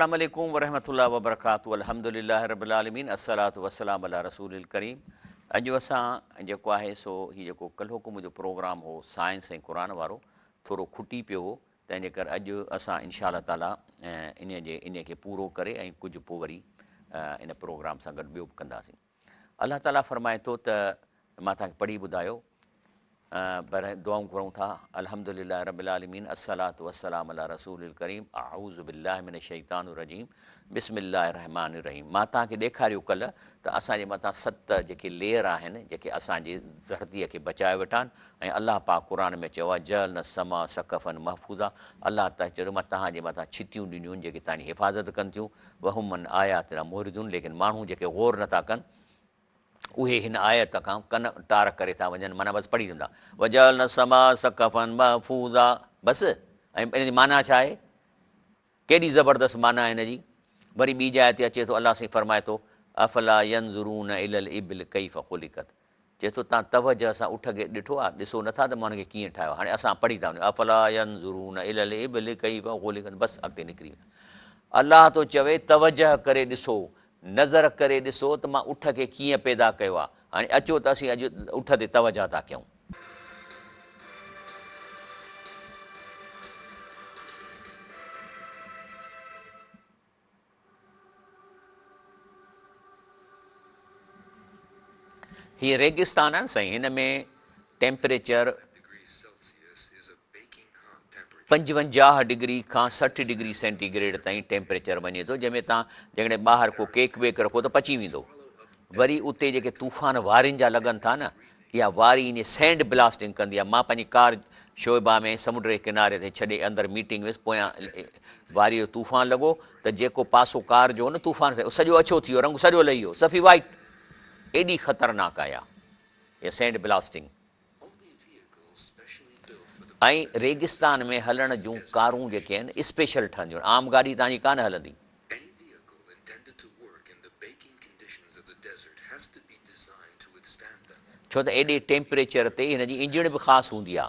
السلام عليڪم ورحمة الله وبرڪاته الحمد لله رب العالمين الصلوة والسلام علي رسول الڪريم اڄ اسان جيڪو آهي سو هي جيڪو ڪلهوڪو منهنجو پروگرام هو سائنس ۽ قرآن وارو ٿورو کٽي پيو هو تنهن جي ڪري اڄ اسان انشاء الله تعالي انهي جي انهي کي پورو ڪري ۽ ڪجهه پوء وري ان پروگرام سان گڏ ٻيو به ڪنداسين الله تعالي فرمائي ٿو ته مان توهان کي پڙهي ٻڌايو پر دعائون گهرون ٿا الحمد لله رب العالمين الصلاة والسلام علي رسول الڪريم اعوذ بالله من الشيطان الرجيم بسم الله الرحمن الرحيم مان توهان کي ڏيکاريو ڪلهه ته اسان جي مٿان ست جيڪي ليئر آهن جيڪي اسان جي ڌرتيء کي بچايو ويٺا آهن ۽ الله پاڪ قرآن ۾ چيو آهي جعلنا السماء سقفا محفوظا الله تعالي چيو مان توهان جي مٿان ڇتيون ڏنيون آهن جيڪي توهان جي حفاظت ڪن ٿيون وهم عن آياتنا معرضون ليڪن ماڻهو جيڪي غور نه ٿا ڪن اهي هن آيت کان ڪن ٽار ڪري ٿا وڃن معنيٰ بس پڙهي ويندا وجعلنا السماء سقفا محفوظا بس ۽ ان جي معنيٰ ڇا آهي ڪيڏي زبردست معنيٰ آهي هن جي وري ٻي جاء تي اچي ٿو الله سائين فرمائي ٿو افلا ينظرون الي الابل ڪيف خلقت چئي ٿو توهان توجه سان اٺ کي ڏٺو آهي؟ ڏسو نٿا ته مان ان کي ڪيئن ٺاهيو آهي؟ هاڻي اسان پڙهي ٿا وڃون افلا ينظرون الي الابل ڪيف خلقت بس اڳتي نڪري ويندا. الله ٿو چوي توجه ڪري ڏسو، نظر ڪري ڏسو ته مان اٺ کي ڪيئن پيدا ڪيو آهي. هاڻي اچو ته اسين اڄ اٺ تي توجه ٿا ڪيون. هي ريگستان آهي نه سائين هن ۾ ٽيمپريچر 55 ڊگري کان 60 ڊگري سينٽي گريڊ تائين ٽيمپريچر وڃي ٿو جنهن ۾ توهان جيڪڏهن ٻاهر ڪو ڪيڪ ويڪ رکو ته پچي ويندو وري اتي جيڪي طوفان وارين جا لڳن ٿا نه اها واري ائين سينڊ بلاسٽنگ ڪندي آهي. مان پنهنجي ڪار شعيبه ۾ سمنڊ جي ڪناري تي ڇڏي اندر ميٽنگ ويس پويان واريء جو طوفان لڳو ته جيڪو پاسو ڪار جو هو نه طوفان سان اهو سڄو اڇو ٿي ويو رنگ سڄو لهي ويو صفي وائيٽ ايڏي خطرناڪ آهي اها سينڊ بلاسٽنگ. ۽ ريگستان ۾ هلڻ جون ڪارون جيڪي آهن اسپيشل ٺهنديون آهن عام گاڏي توهان جي ڪانه هلندي. Any vehicle intended to work in the baking conditions of the desert has to be designed to withstand them. ڇو ته ايڏي ٽيمپريچر تي هن جي انجڻ به خاص هوندي آ.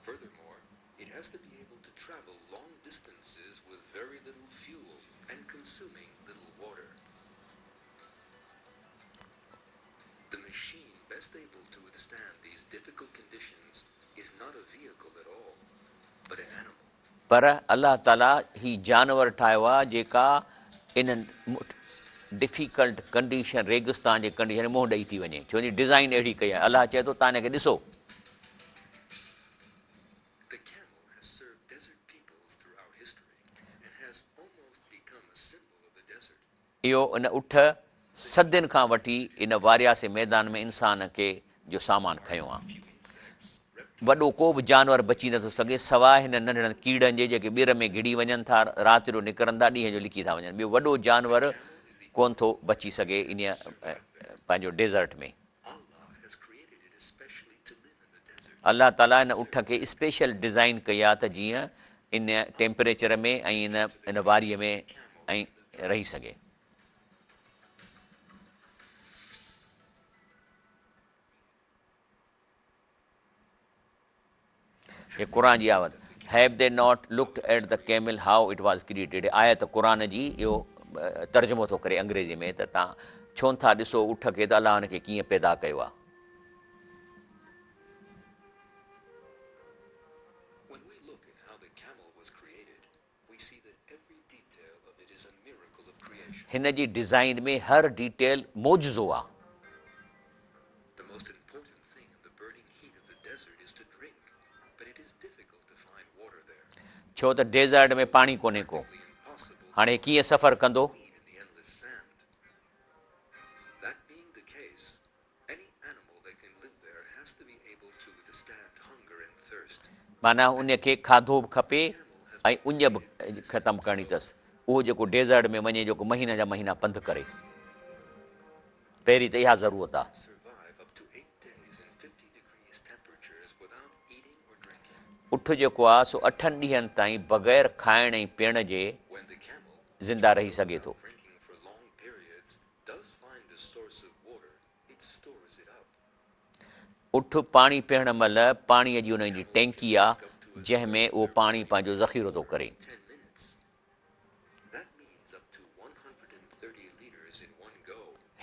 Furthermore, it has to be able to travel long distances with very little fuel and consuming little water. The machine best able to withstand these difficult conditions is not a vehicle at all, but an animal. پر الله تعالي هي جانور ٺاهيو آهي جيڪا انهن difficult condition ريگستان جي condition کي منهن ڏئي ٿي وڃي ڇو جي ڊزائين اهڙي ڪئي آهي الله چئي ٿو توهان هن کي ڏسو. The camel has served desert peoples throughout history and has almost become a symbol of the desert. اهو ان اٺ صدين کان وٺي ان وارياسي ميدان ۾ انسان کي جو سامان کنيو آ. وڏو ڪو به جانور بچي نٿو سگهي سواء هن ننڍڙن ڪيڙن جي جيڪي ٻر ۾ گهڙي وڃن ٿا رات جو نڪرن ٿا ڏينهن جو لڪي ٿا وڃن ٻيو وڏو جانور ڪونه ٿو بچي سگهي انهيء پنهنجو ڊيزرٽ ۾. الله تعاليٰ ان اٺ کي اسپيشل ڊزائين ڪئي آ ته جيئن ان ٽيمپريچر ۾ ۽ ان ان واريء ۾ ۽ رهي سگهي. هي قرآن جي آيت Have they not looked at the camel how it was created هي آيت قرآن جي اهو ترجمو ٿو ڪري انگريزي ۾ ته توهان ڇو نٿا ڏسو اٺ کي ته الله ان کي ڪيئن پيدا ڪيو آهي. When we look at how the camel was created, we see that every detail of it is a miracle of creation. هن جي ڊزائين ۾ هر ڊيٽيل معجزو آ. The most important thing in the burning heat of the desert is to drink, but it is difficult to find water there. ڇو ته desert ۾ پاڻي ڪونهي ڪو. Practically impossible هاڻي هي ڪيئن سفر ڪندو؟ to clean in the endless sand. That being the case, Any animal that can live there has to be able to withstand hunger and thirst. معنيٰ ان کي کاڌو به کپي ۽ اڃ به ختم ڪرڻي اٿس. اهو جيڪو ڊيزرٽ ۾ وڃي جيڪو مهينا جا مهينا پنڌ ڪري. پهرين ته اها ضرورت آ. اٺ جيڪو آ سو اٺن ڏينهن تائين بغير کائڻ ۽ پيئڻ جي زنده رهي سگهي ٿو. Does find a source of water, it stores it up. اٺ پاڻي پيئڻ مهل پاڻيء جي ان جي ٽينڪي آ، جنهن ۾ اهو پاڻي پنهنجو ذخيرو ٿو ڪري. Ten minutes. That means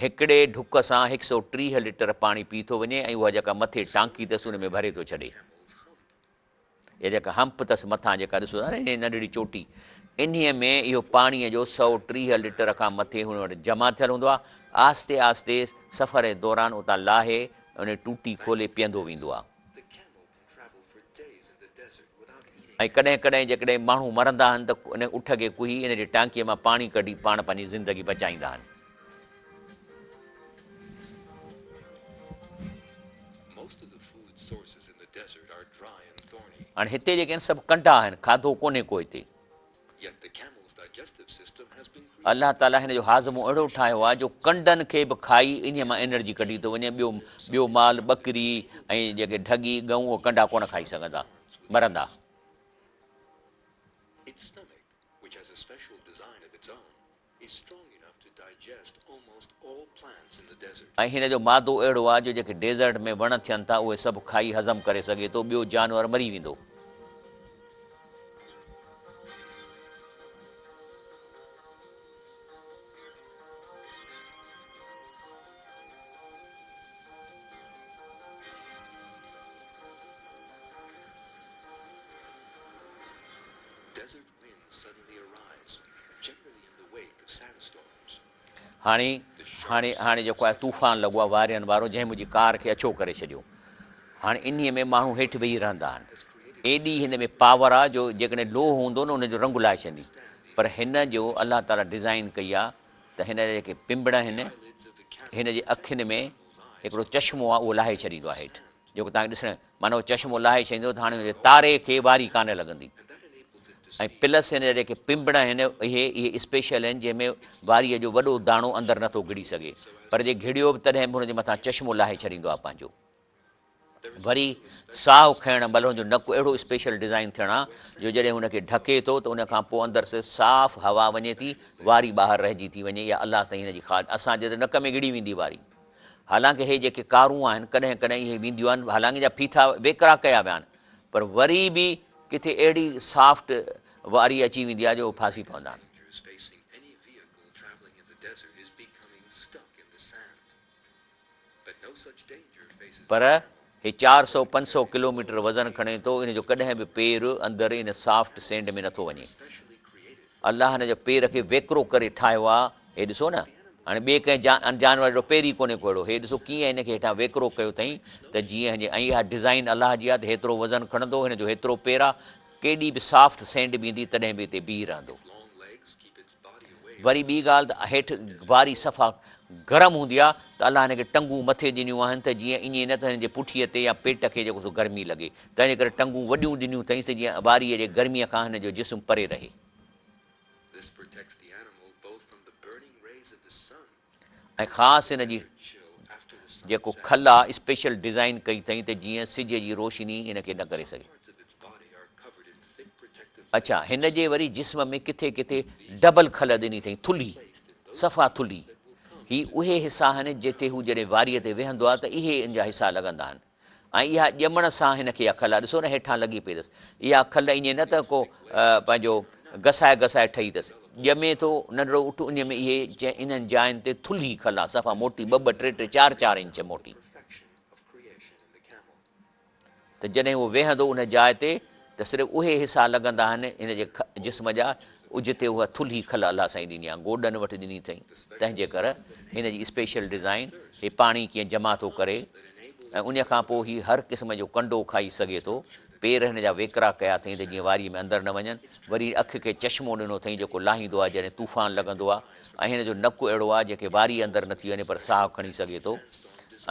هڪڙي ڍڪ سان هڪ سئو 30 لٽر پاڻي پي ٿو وڃي ۽ اها جيڪا مٿي ٽانڪي اٿس ان ۾ ڀري ٿو ڇڏي. اها جيڪا همپ اٿس مٿان جيڪا ڏسو ٿا نه هي ننڍڙي چوٽي، انهيء ۾ اهو پاڻيء جو 130 لٽر کان مٿي هن وٽ جمع ٿيل هوندو آهي. آهستي آهستي سفر جي دوران اتان لاهي ان ٽوٽي کولي پيئندو ويندو آهي. ۽ ڪڏهن ڪڏهن جيڪڏهن ماڻهو مرندا آهن ته ان اٺ کي ڪهي ان جي ٽانڪيء مان پاڻي ڪڍي پاڻ پنهنجي زندگي بچائيندا آهن. هاڻي هتي جيڪي آهن سڀ ڪنڊا آهن، کاڌو ڪونهي ڪو هتي. الله تعاليٰ هن جو هاضمو اهڙو ٺاهيو آهي جو ڪنڊن کي به کائي انهيء مان انرجي ڪڍي ٿو وڃي، ٻيو ٻيو مال، ٻڪري ۽ جيڪي ڍڳي، ڳئون اهي ڪنڊا ڪونه کائي سگهندا، مرندا. ۽ هن جو مادو اهڙو آهي جو جيڪي ڊيزرٽ ۾ وڻ ٿين ٿا اهي سڀ کائي هضم ڪري سگهي ٿو، ٻيو جانور مري ويندو. هاڻي هاڻي هاڻي جيڪو آهي طوفان لڳو آهي وارين وارو جنهن منهنجي ڪار کي اڇو ڪري ڇڏيو. هاڻي انهيء ۾ ماڻهو هيٺ ويهي رهندا آهن. ايڏي هن ۾ پاور آهي جو جيڪڏهن لوهه هوندو نه ان جو رنگ لاهي ڇڏيندي. پر هن جو الله تعاليٰ ڊزائين ڪئي آهي ته هن جا جيڪي پنبڻ آهن هن جي اکين ۾ هڪڙو چشمو آهي اهو لاهي ڇڏيندو آهي هيٺ جيڪو توهان کي ڏسڻ معنيٰ اهو چشمو لاهي ڇڏيندو ته هاڻي هن جي تاري کي واري ڪانه لڳندي ۽ پلس هن جا جيڪي پنبڻ آهن اهي اهي اسپيشل آهن جنهن ۾ واريء جو وڏو داڻو اندر نٿو گهڙي سگهي پر جي گهڙيو به تڏهن به هن جي مٿان چشمو لاهي ڇڏيندو آهي پنهنجو وري ساهه کڻڻ مهل هن جو نڪ اهڙو اسپيشل ڊزائين ٿيڻ آ جو جڏهن هن کي ڍڪي ٿو ته ان کان پوء اندر سي صاف هوا وڃي ٿي واري ٻاهر رهجي ٿي وڃي اها الله سائين هن جي خاص اسان جي ته نڪ ۾ گهڙي ويندي واري حالانڪه هي جيڪي ڪارون آهن ڪڏهن ڪڏهن اهي وينديون آهن حالانڪه جا ڦيٿا ويڪرا ڪيا ويا آهن پر وري به ڪٿي اهڙي سافٽ واري اچي ويندي آهي جو ڦاسي پوندا آهن. پر هي 400 500 ڪلوميٽر وزن کڻي ٿو ان جو ڪڏهن به پير اندر ان سافٽ سينڊ ۾ نٿو وڃي. الله هن جو پير کي ويڪرو ڪري ٺاهيو آ، هي ڏسو نه، هاڻي ٻئي ڪنهن جانور جهڙو پير ئي ڪونهي ڪو اهڙو، هي ڏسو ڪيئن هن کي هيٺان ويڪرو ڪيو اٿئين ته جيئن هن جي، ۽ اها ڊزائين الله جي آ ته هيترو وزن کڻندو، هن جو هيترو پير آ، ڪيڏي به سافٽ سينڊ به ايندي تڏهن به هتي بيهي رهندو. وري ٻي ڳالهه ته هيٺ واري صفا گرم هوندي آهي ته الله هن کي ٽنگون مٿي ڏنيون آهن ته جيئن ائين نه ته هن جي پٺيء تي يا پيٽ کي جيڪو سو گرمي لڳي، تنهن جي ڪري ٽنگون وڏيون ڏنيون اٿئينس ته جيئن واريء جي گرميء کان هن جو جسم پري رهي. ۽ خاص هن جي جيڪو کل آ اسپيشل ڊزائين ڪئي اٿئين ته جيئن سج جي روشني هن کي نه ڪري سگهي. اڇا هن جي وري جسم ۾ ڪٿي ڪٿي ڊبل کل ڏني اٿئين ٿلهي صفا ٿلهي. هي اهي حصا آهن جتي هو جڏهن واريء تي ويهندو آهي ته اهي ان جا حصا لڳندا آهن. ۽ اها ڄمڻ سان هن کي اها کل آ، ڏسو نه هيٺان لڳي پئي اٿس. اها کل ائين نه ته ڪو پنهنجو گسائي گسائي ٺهي اٿس. ڄمي ٿو ننڍڙو اٺ انهي ۾ اهي انهن جاين تي ٿلهي کل آ، صفا موٽي ٻه ٻه ٽي ٽي چار چار انچ موٽي. ته جڏهن هو ويهندو ان جاء تي ته صرف اهي حصا لڳندا آهن هن جي جسم جا جتي اها ٿلهي کل الله سائين ڏني آهي، گوڏن وٽ ڏني اٿئين، تنهن جي ڪر هن جي اسپيشل ڊزائين هي پاڻي ڪيئن جمع ٿو ڪري ۽ ان کان پوء هي هر قسم جو ڪنڊو کائي سگهي ٿو، پير هن جا ويڪرا ڪيا اٿئين ته جيئن واريء ۾ اندر نه وڃن، وري اک کي چشمو ڏنو اٿئين جيڪو لاهيندو آهي جڏهن طوفان لڳندو آهي ۽ هن جو نڪ اهڙو آهي جنهن کي واري اندر نٿي وڃي پر ساهه کڻي سگهي ٿو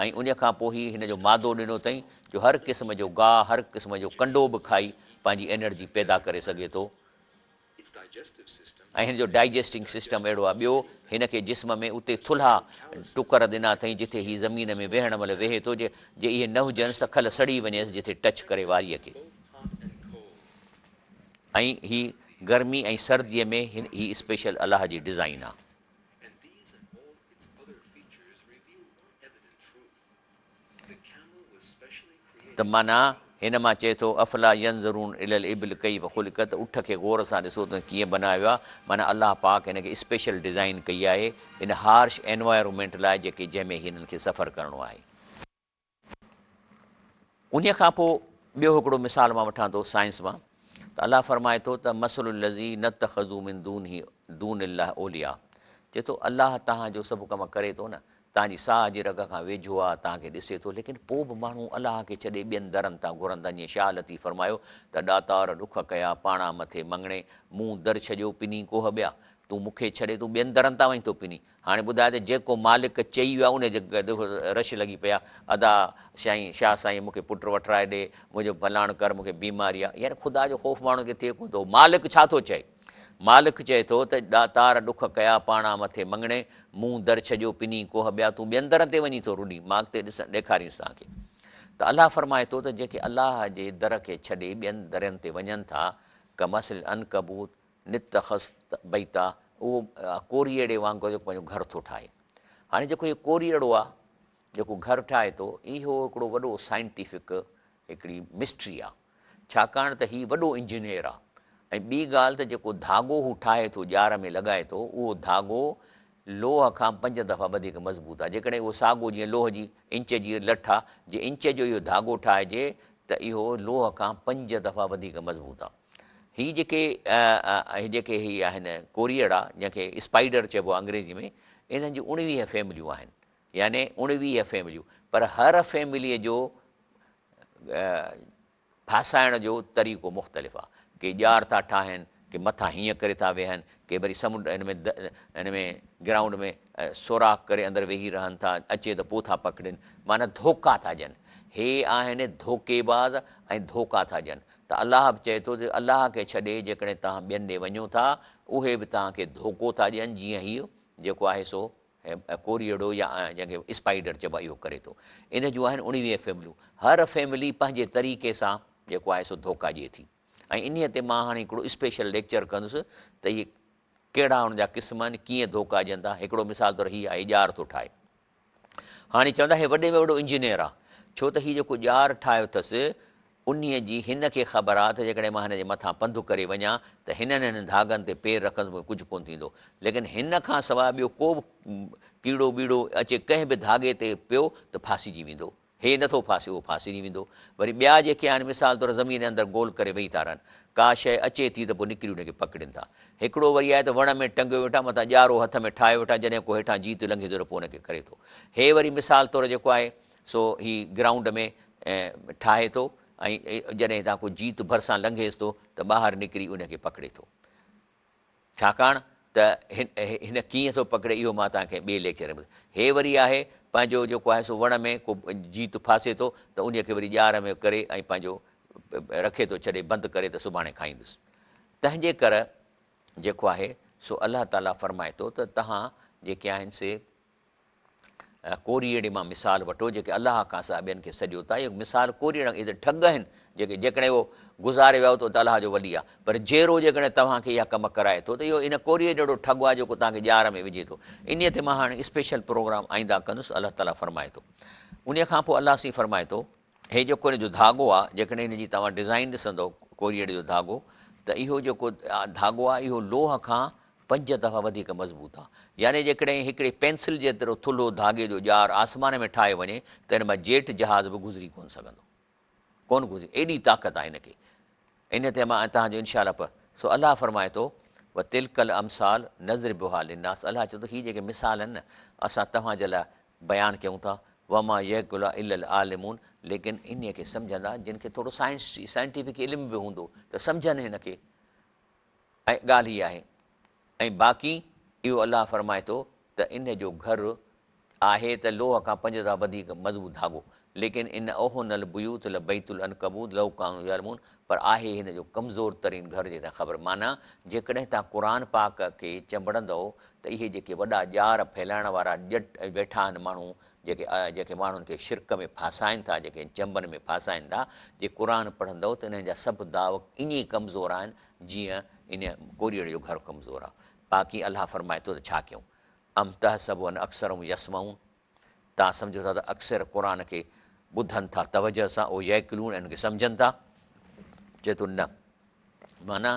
۽ ان کان پوء هي هن جو مادو ڏنو اٿئين جو هر قسم جو گاهه هر قسم جو ڪنڊو به کائي پنهنجي انرجي پيدا ڪري سگهي ٿو. ۽ هن جو ڊائجسٽنگ سسٽم اهڙو آهي. ٻيو هن کي جسم ۾ اتي ٿلها ٽڪر ڏنا اٿئين جتي هي زمين ۾ ويهڻ مهل ويهي ٿو جي اهي نه هجنس ته کل سڙي وڃيس جتي ٽچ ڪري واريء کي. ۽ هي گرمي ۽ سرديء ۾ هي اسپيشل الله جي ڊزائين آهي. ته معنيٰ هن مان چئي ٿو، افلا ينظرون الي الابل ڪيف خلقت اٺ کي غور سان ڏسو ته ڪيئن بنايو آهي، معنيٰ الله پاڪ هن کي اسپيشل ڊزائين ڪئي آهي ان هارش انوائرمينٽ لاء جيڪي جنهن ۾ هنن کي سفر ڪرڻو آهي. انهيء کان پوء ٻيو هڪڙو مثال مان وٺان ٿو سائنس مان ته الله فرمائي ٿو ته مثل الذين اتخذوا من دونه دون الله اولياء چئي ٿو الله توهان جو سڀ ڪم ڪري ٿو نه توهان جي ساهه جي رڳ کان ويجهو آ توهان کي ڏسي ٿو ليڪن پوء به ماڻهو الله کي ڇڏي ٻين درن تان گهرن ٿا جيئن شاهه لطيف فرمايو ته ڏاتار ڏک ڪيا پاڻا مٿي مڱڻي مون در ڇڏيو پني ڪوهه ٻيا تون مون کي ڇڏي تون ٻين درن تان وڃ ٿو پني هاڻي ٻڌاء ته جيڪو مالڪ چئي ويو آهي ان جي رش لڳي پئي آهي ادا سائين شاهه سائين مون کي پٽ وٺرائي ڏي منهنجو فلاڻ ڪر مون کي بيماري آهي يعني خدا جو خوف ماڻهن کي ٿئي ڪونه ٿو مالڪ ڇا ٿو چئي مالڪ چئي ٿو ته ڏاتار ڏک ڪيا پاڻا مٿي مڱڻي مون در ڇڏيو پني ڪوهه ٻيا تون ٻين درن تي وڃي ٿو رڙين مان اڳتي ڏسڻ ڏيکارينس توهان کي ته الله فرمائي ٿو ته جيڪي الله جي در کي ڇڏي ٻين درين تي وڃن ٿا ڪمثل العنڪبوت نتخذت بيتا اهو ڪوريئڙي وانگر جيڪو پنهنجو گهر ٿو ٺاهي. هاڻي جيڪو هي ڪوريئڙو آ جيڪو گهر ٺاهي ٿو اهو هڪڙو وڏو سائنٽيفڪ هڪڙي مسٽري آ ڇاڪاڻ ته هي وڏو انجنيئر آ ۽ ٻي ڳالهه ته جيڪو ڌاڳو هو ٺاهي ٿو ڄار ۾ لڳائي ٿو اهو ڌاڳو لوهه کان پنج دفعا وڌيڪ مضبوط آ جيڪڏهن اهو ساڳو جيئن لوهه جي انچ جي لٺ آ جي انچ جو اهو ڌاڳو ٺاهجي ته اهو لوهه کان پنج دفعا وڌيڪ مضبوط آ. هي جيڪي هي جيڪي هي آهن ڪوريئڙا جنهن کي اسپائيڊر چئبو آهي انگريزي ۾ انهن جون 19 فيمليون آهن يعني 19 فيمليون پر هر فيمليء جو ڦاسائڻ جو طريقو مختلف آهي ڪي ڄار ٿا ٺاهن ڪي مٿان هيئن ڪري ٿا ويهن ڪي وري سمنڊ هن ۾ هن ۾ گرائونڊ ۾ سوراخ ڪري اندر ويهي رهن ٿا اچي ته پوء ٿا پڪڙين معنيٰ ڌوڪا ٿا ڏين هي آهن ڌوڪيباز ۽ ڌوڪا ٿا ڏين ته الله به چئي ٿو ته الله کي ڇڏي جيڪڏهن توهان ٻين ڏي وڃو ٿا اهي به توهان کي ڌوڪو ٿا ڏين جيئن هيء جيڪو آهي سو ڪوريئڙو يا جنهن کي اسپائيڊر چئبو آهي اهو ڪري ٿو. ان جون آهن 19 فيمليون هر فيملي پنهنجي طريقي سان جيڪو آهي سو ڌوڪا ڏئي ٿي ۽ انهيء تي مان هاڻي هڪڙو اسپيشل ليڪچر ڪندس ته اهي ڪهڙا ان جا قسم آهن ڪيئن ڌوڪا ڏين ٿا هڪڙو مثال طور هي آهي ڄار ٿو ٺاهي. هاڻي چوندا هي وڏي ۾ وڏو انجنيئر آ، ڇو ته هي جيڪو ڄار ٺاهيو اٿس، انهيء جي هن کي خبر آ ته جيڪڏهن مان هن جي مٿان پنڌ ڪري وڃان ته هنن هنن ڌاڳن تي پير رکندس مون کي ڪجهه ڪونه ٿيندو. ليڪن هن کان سواء ٻيو ڪو به ڪيڙو ٻيڙو اچي ڪنهن به ڌاڳي تي پيو ته ڦاسجي ويندو. هي نه ٿو ڦاسي اهو ڦاسجي ويندو. وري ٻيا جيڪي آهن مثال طور زمين اندر گول ڪري ويهي ٿا رهن. ڪا شيء اچي ٿي ته پوء نڪري ان کي پڪڙين ٿا. هڪڙو وري آهي ته وڻ ۾ ٽنگيو ويٺا مٿان ڄارو هٿ ۾ ٺاهيو ويٺا جڏهن ڪو هيٺان جيت لنگهي ٿو ته پوء ان کي ڪري ٿو. هي وري مثال طور جيڪو آهي سو هي گرائونڊ ۾ ٺاهي ٿو ۽ جڏهن هتان ڪو جيت ڀرسان لنگهيس ٿو ته ٻاهر نڪري ان کي پڪڙي ٿو. ڇاڪاڻ ته هن ڪيئن ٿو پڪڙي اهو مان توهان کي ٻئي ليڪچر ۾ هي وري آهي پنهنجو جيڪو آهي سو وڻ ۾ ڪو جيت ڦاسي ٿو ته انهي کي وري ڄار ۾ ڪري ۽ پنهنجو رکي ٿو ڇڏي بند ڪري ته سڀاڻي کائيندس تنهن جي ڪر جيڪو آهي سو الله تعالي فرمائي ٿو ته توهان جيڪي آهن سي ڪوريئڙي مان مثال وٺو، جيڪي الله کان سواء ٻين کي سڏيو ٿا، اهو مثال ڪوريئڙن اهي ته ٺڳ آهن، جيڪي جيڪڏهن اهو گذاري ويو ته الله جو ولي آهي، پر جيئرو جيڪڏهن توهان کي اها ڪم ڪرائي ٿو ته اهو ان ڪوريئڙي جهڙو ٺڳ آهي جيڪو توهان کي ڄار ۾ وجهي ٿو. انهيء تي مان هاڻي اسپيشل پروگرام آئنده ڪندس، الله تعاليٰ فرمائي ٿو. انهيء کان پوء الله سائين فرمائي ٿو. هي جيڪو ان جو ڌاڳو آهي، جيڪڏهن ان جي توهان ڊزائين ڏسندؤ ڪوريئڙي جو ڌاڳو ته اهو جيڪو ڌاڳو آهي اهو لوهه کان پنج دفعا وڌيڪ مضبوط آ. يعني جيڪڏهن هڪڙي پينسل جيترو ٿلهو ڌاڳي جو ڄار آسمان ۾ ٺاهيو وڃي ته ان مان جيٽ جهاز به گذري ڪونه سگهندو. ڪونه گذري. ايڏي طاقت آ هن کي. ان تي مان توهان جو انشاء الله پ. سو الله فرمائي ٿو، وتلک الامثال نضربها للناس الله چئي ٿو هي جيڪي مثال آهن نه اسان توهان جي لاء بيان ڪيون ٿا، وما يعقلها الا العالمون ليڪن انهي کي سمجهندا جن کي ٿورو سائنس سائنٽيفڪ علم به هوندو ته سمجهن هن کي. ۽ ڳالهه هي آهي ۽ باقي اهو الله فرمائي ٿو ته ان جو گهر آهي ته لوهه کان پنج دفعا وڌيڪ مضبوط ڌاڳو ليڪن ان اوهن البيوت لبيت العنڪبوت لو ڪانوا يعلمون پر آهي هن جو ڪمزور ترين گهر جيڪڏهن خبر معنيٰ جيڪڏهن توهان قرآن پاڪ کي چنبڙندؤ ته اهي جيڪي وڏا ڄار ڦهلائڻ وارا ڄٽ ويٺا آهن ماڻهو جيڪي جيڪي ماڻهن کي شرڪ ۾ ڦاسائن ٿا جيڪي چنبن ۾ ڦاسائن ٿا جي قرآن پڙهندؤ ته انهن جا سڀ داء ائين ئي ڪمزور آهن جيئن ان ڪوريئڙي جو گهر ڪمزور آ. باقي الله فرمائي ٿو ته ڇا ڪيون؟ ام تحسب ان اڪثرهم يسمعون توهان سمجهو ٿا ته اڪثر قرآن کي ٻڌن ٿا توجه سان او يعقلون ۽ ان کي سمجهن ٿا؟ چئي ٿو نه. معنيٰ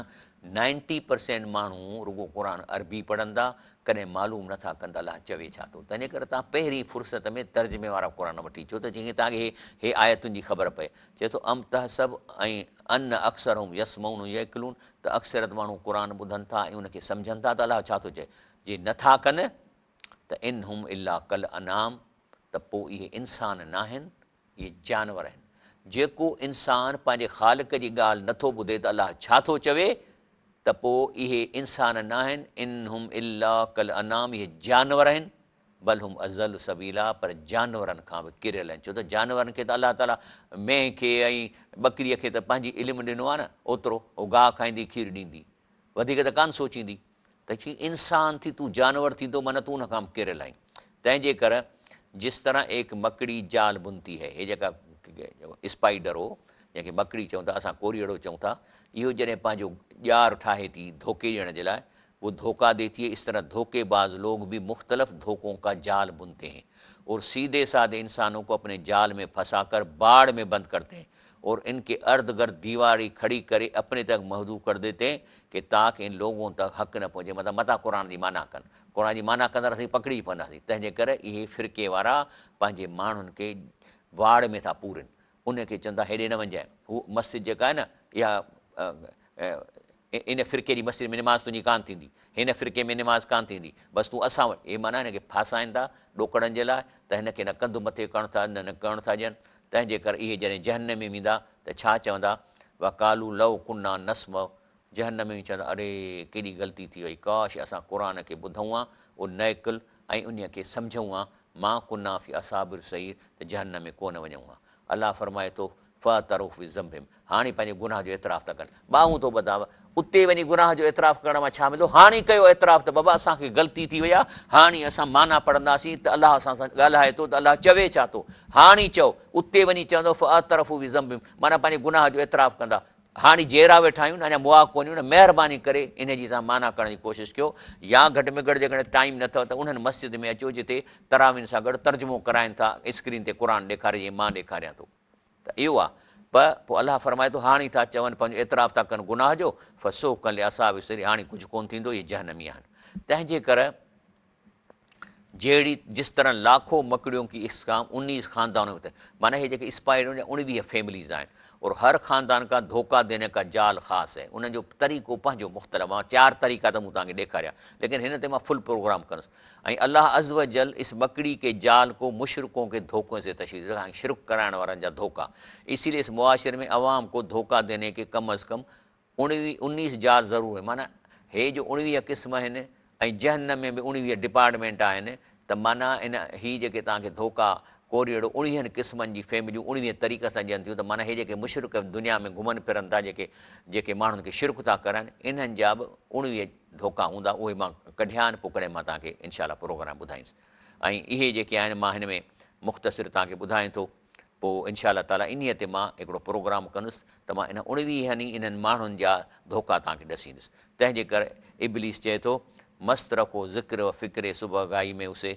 نائنٽي پرسينٽ ماڻهو رڳو قرآن عربي پڙهن ٿا، ڪڏهن معلوم نه ٿا ڪن ته الله چوي ڇا ٿو. تنهنجي ڪري توهان پهرين فرصت ۾ ترجمي وارا قرآن وٺي اچو ته جيئن توهان کي هي آيتن جي خبر پئي. چئي ٿو ام تحسب ۽ ان اڪثرهم يسمعون يعقلون ته اڪثريت ماڻهو قرآن ٻڌن ٿا ۽ ان کي سمجهن ٿا ته الله ڇا ٿو چئي. جي نه ٿا ڪن ته ان هم الا ڪالانعام ته پوء اهي انسان ناهن اهي جانور آهن. جيڪو انسان پنهنجي خالق جي ڳالهه نه ٿو ٻڌي ته الله ڇا ٿو چوي ته پوء اهي انسان ناهن، ان هم الا ڪالانعام اهي جانور آهن، بل هم اضل سبيلا پر جانورن کان به ڪريل آهن، ڇو ته جانورن کي ته الله تعاليٰ مينهن کي ۽ ٻڪريء کي ته پنهنجي علم ڏنو آهي نه اوترو، هو گاهه کائيندي کير ڏيندي، وڌيڪ ته ڪانه سوچيندي. ته چي انسان ٿي تون جانور ٿيندو معنيٰ تون ان کان به ڪريل آهين. تنهن جي ڪر جس طرح ايڪ مڪڙي جال بنتي هي، هي جيڪا اسپائيڊر هو جنهن کي مڪڙي چئون ٿا اسان ڪوريئڙو چئون ٿا، اهو جڏهن پنهنجو ڄار ٺاهي ٿي ڌوڪي ڏيڻ جي لاء، وہ دھوکا ديتي هي، اس طرح دھوکي باز لوگ بهي مختلف دھوکون کا جال بنتي هين اور سيدھي سادي انسانون کو اپني جال ۾ ڦسا ڪر باڙ ۾ بند ڪرتي هين اور ان ڪي ارد گرد ديواري کڙي ڪري اپني تڪ محدود ڪر ديتي هين ڪي تاڪ ان لوگون تڪ حق نه پهچي مطلب متان قرآن جي معنيٰ ڪن قرآن جي معنيٰ ڪندا ته اسين پڪڙجي پونداسين تنهن جي ڪري اهي فرقي وارا پنهنجي ماڻهن کي واڙ ۾ ٿا پورين ان کي چون ٿا هيڏي نه وڃجانء هو مسجد جيڪا آهي نه اها ان فرقي جي مسجد ۾ نماز تنهنجي ڪانه ٿيندي، هن فرقي ۾ نماز ڪانه ٿيندي، بس تون اسان وٽ، هي معنيٰ هن کي ڦاسائين ٿا ڏوڪڙن جي لاء ته هن کي نه ڪنڌ مٿي ڪرڻ ٿا نه ڪرڻ ٿا ڏين، تنهن جي ڪري اهي جڏهن جهنم ۾ ويندا ته ڇا چوندا، وقالو لو ڪنا نسمع، جهنم ۾ چوندا اڙي ڪيڏي غلطي ٿي وئي، ڪاش اسان قرآن کي ٻڌون ها، او نعقل ۽ انهيء کي سمجهون ها، ما ڪنا في اصحاب السعير ته جهنم ۾ ڪونه وڃون ها. الله فرمائي ٿو، فاعترفوا بذنبهم، هاڻي پنهنجي گناهه جو اعتراف ٿا ڪن. ٻانهون ٿو ٻڌان، اتي وڃي گناهه جو اعتراف ڪرڻ مان ڇا ملندو؟ هاڻي ڪيو اعتراف ته بابا اسان کي غلطي ٿي وئي آهي، هاڻي اسان معنيٰ پڙهنداسين ته الله اسان سان ڳالهائي ٿو ته الله چوي ڇا ٿو؟ هاڻي چئو، اتي وڃي چوندو فاعترفوا بذنبهم، معنيٰ پنهنجي گناهه جو اعتراف ڪندا. هاڻي جيئرا ويٺا آهيون اڃا مئا ڪونهيون نه مهرباني ڪري انهي جي توهان معنيٰ ڪرڻ جي ڪوشش ڪيو يا گهٽ ۾ گهٽ جيڪڏهن ٽائيم نه اٿو ته انهن مسجد ۾ اچو جتي تراوين سان گڏ ترجمو ڪرائين ٿا اسڪرين تي قرآن ڏيکاري جيئن مان ڏيکاريان ٿو ته اهو آ پ پوء الله فرمائي ٿو هاڻي ٿا چون پنهنجو اعتراف ٿا ڪن گناهه جو فسحقا لاصحاب السعير هاڻي ڪجهه ڪونه ٿيندو اهي جهنمي آهن تنهن جي ڪري جهڙي جس طرح لاکو مڪڙيون ڪي اقسام انيس خاندانون ۾ معنيٰ هي جيڪي اسپائيڊر جا 19 فيمليز آهن اور هر خاندان کا ڌوڪا ديني کا جال خاص هي انهن جو طريقو پنهنجو مختلف آهي چار طريقا ته مون توهان کي ڏيکاريا ليڪن هن تي مان فل پروگرام ڪندس ۽ الله عزوجل اس مڪڙي ڪي جال کو مشرڪون ڪي ڌوڪون سي تشهير شرڪ ڪرائڻ وارن جا ڌوڪا اسی لئي اس معاشري ۾ عوام کو ڌوڪا ديني ڪي ڪم از ڪم اڻويهه، انيس جال ضرور آهن، معنيٰ هي جو 19 قسم آهن ۽ جهنم ۾ به 19 ڊپارٽمينٽ آهن ته معنيٰ ان هي جيڪي توهان کي ڌوڪا، ڪوريئڙو اڻويهن قسمن جي فيمليون اڻويهن طريقن سان ڏين ٿيون ته معنيٰ هي جيڪي مشرڪ دنيا ۾ گهمن ڦرن ٿا جيڪي جيڪي ماڻهن کي شرڪ ٿا ڪرائن انهن جا به 19 ڌوڪا هوندا اهي مان ڪڍيا آهن پوء ڪڏهن مان توهان کي انشاء الله پروگرام ٻڌائيندس ۽ اهي جيڪي آهن مان هن ۾ مختصر توهان کي ٻڌايان ٿو. پوء انشاء الله تعاليٰ انهيء تي مان هڪڙو پروگرام ڪندس ته مان انهن اڻويهن ئي انهن ماڻهن جا ڌوڪا توهان کي ڏسيندس. تنهن جي ڪري ابليس چئي ٿو، مست رکو ذڪر و فڪر صبح گاهي ۾ اسي،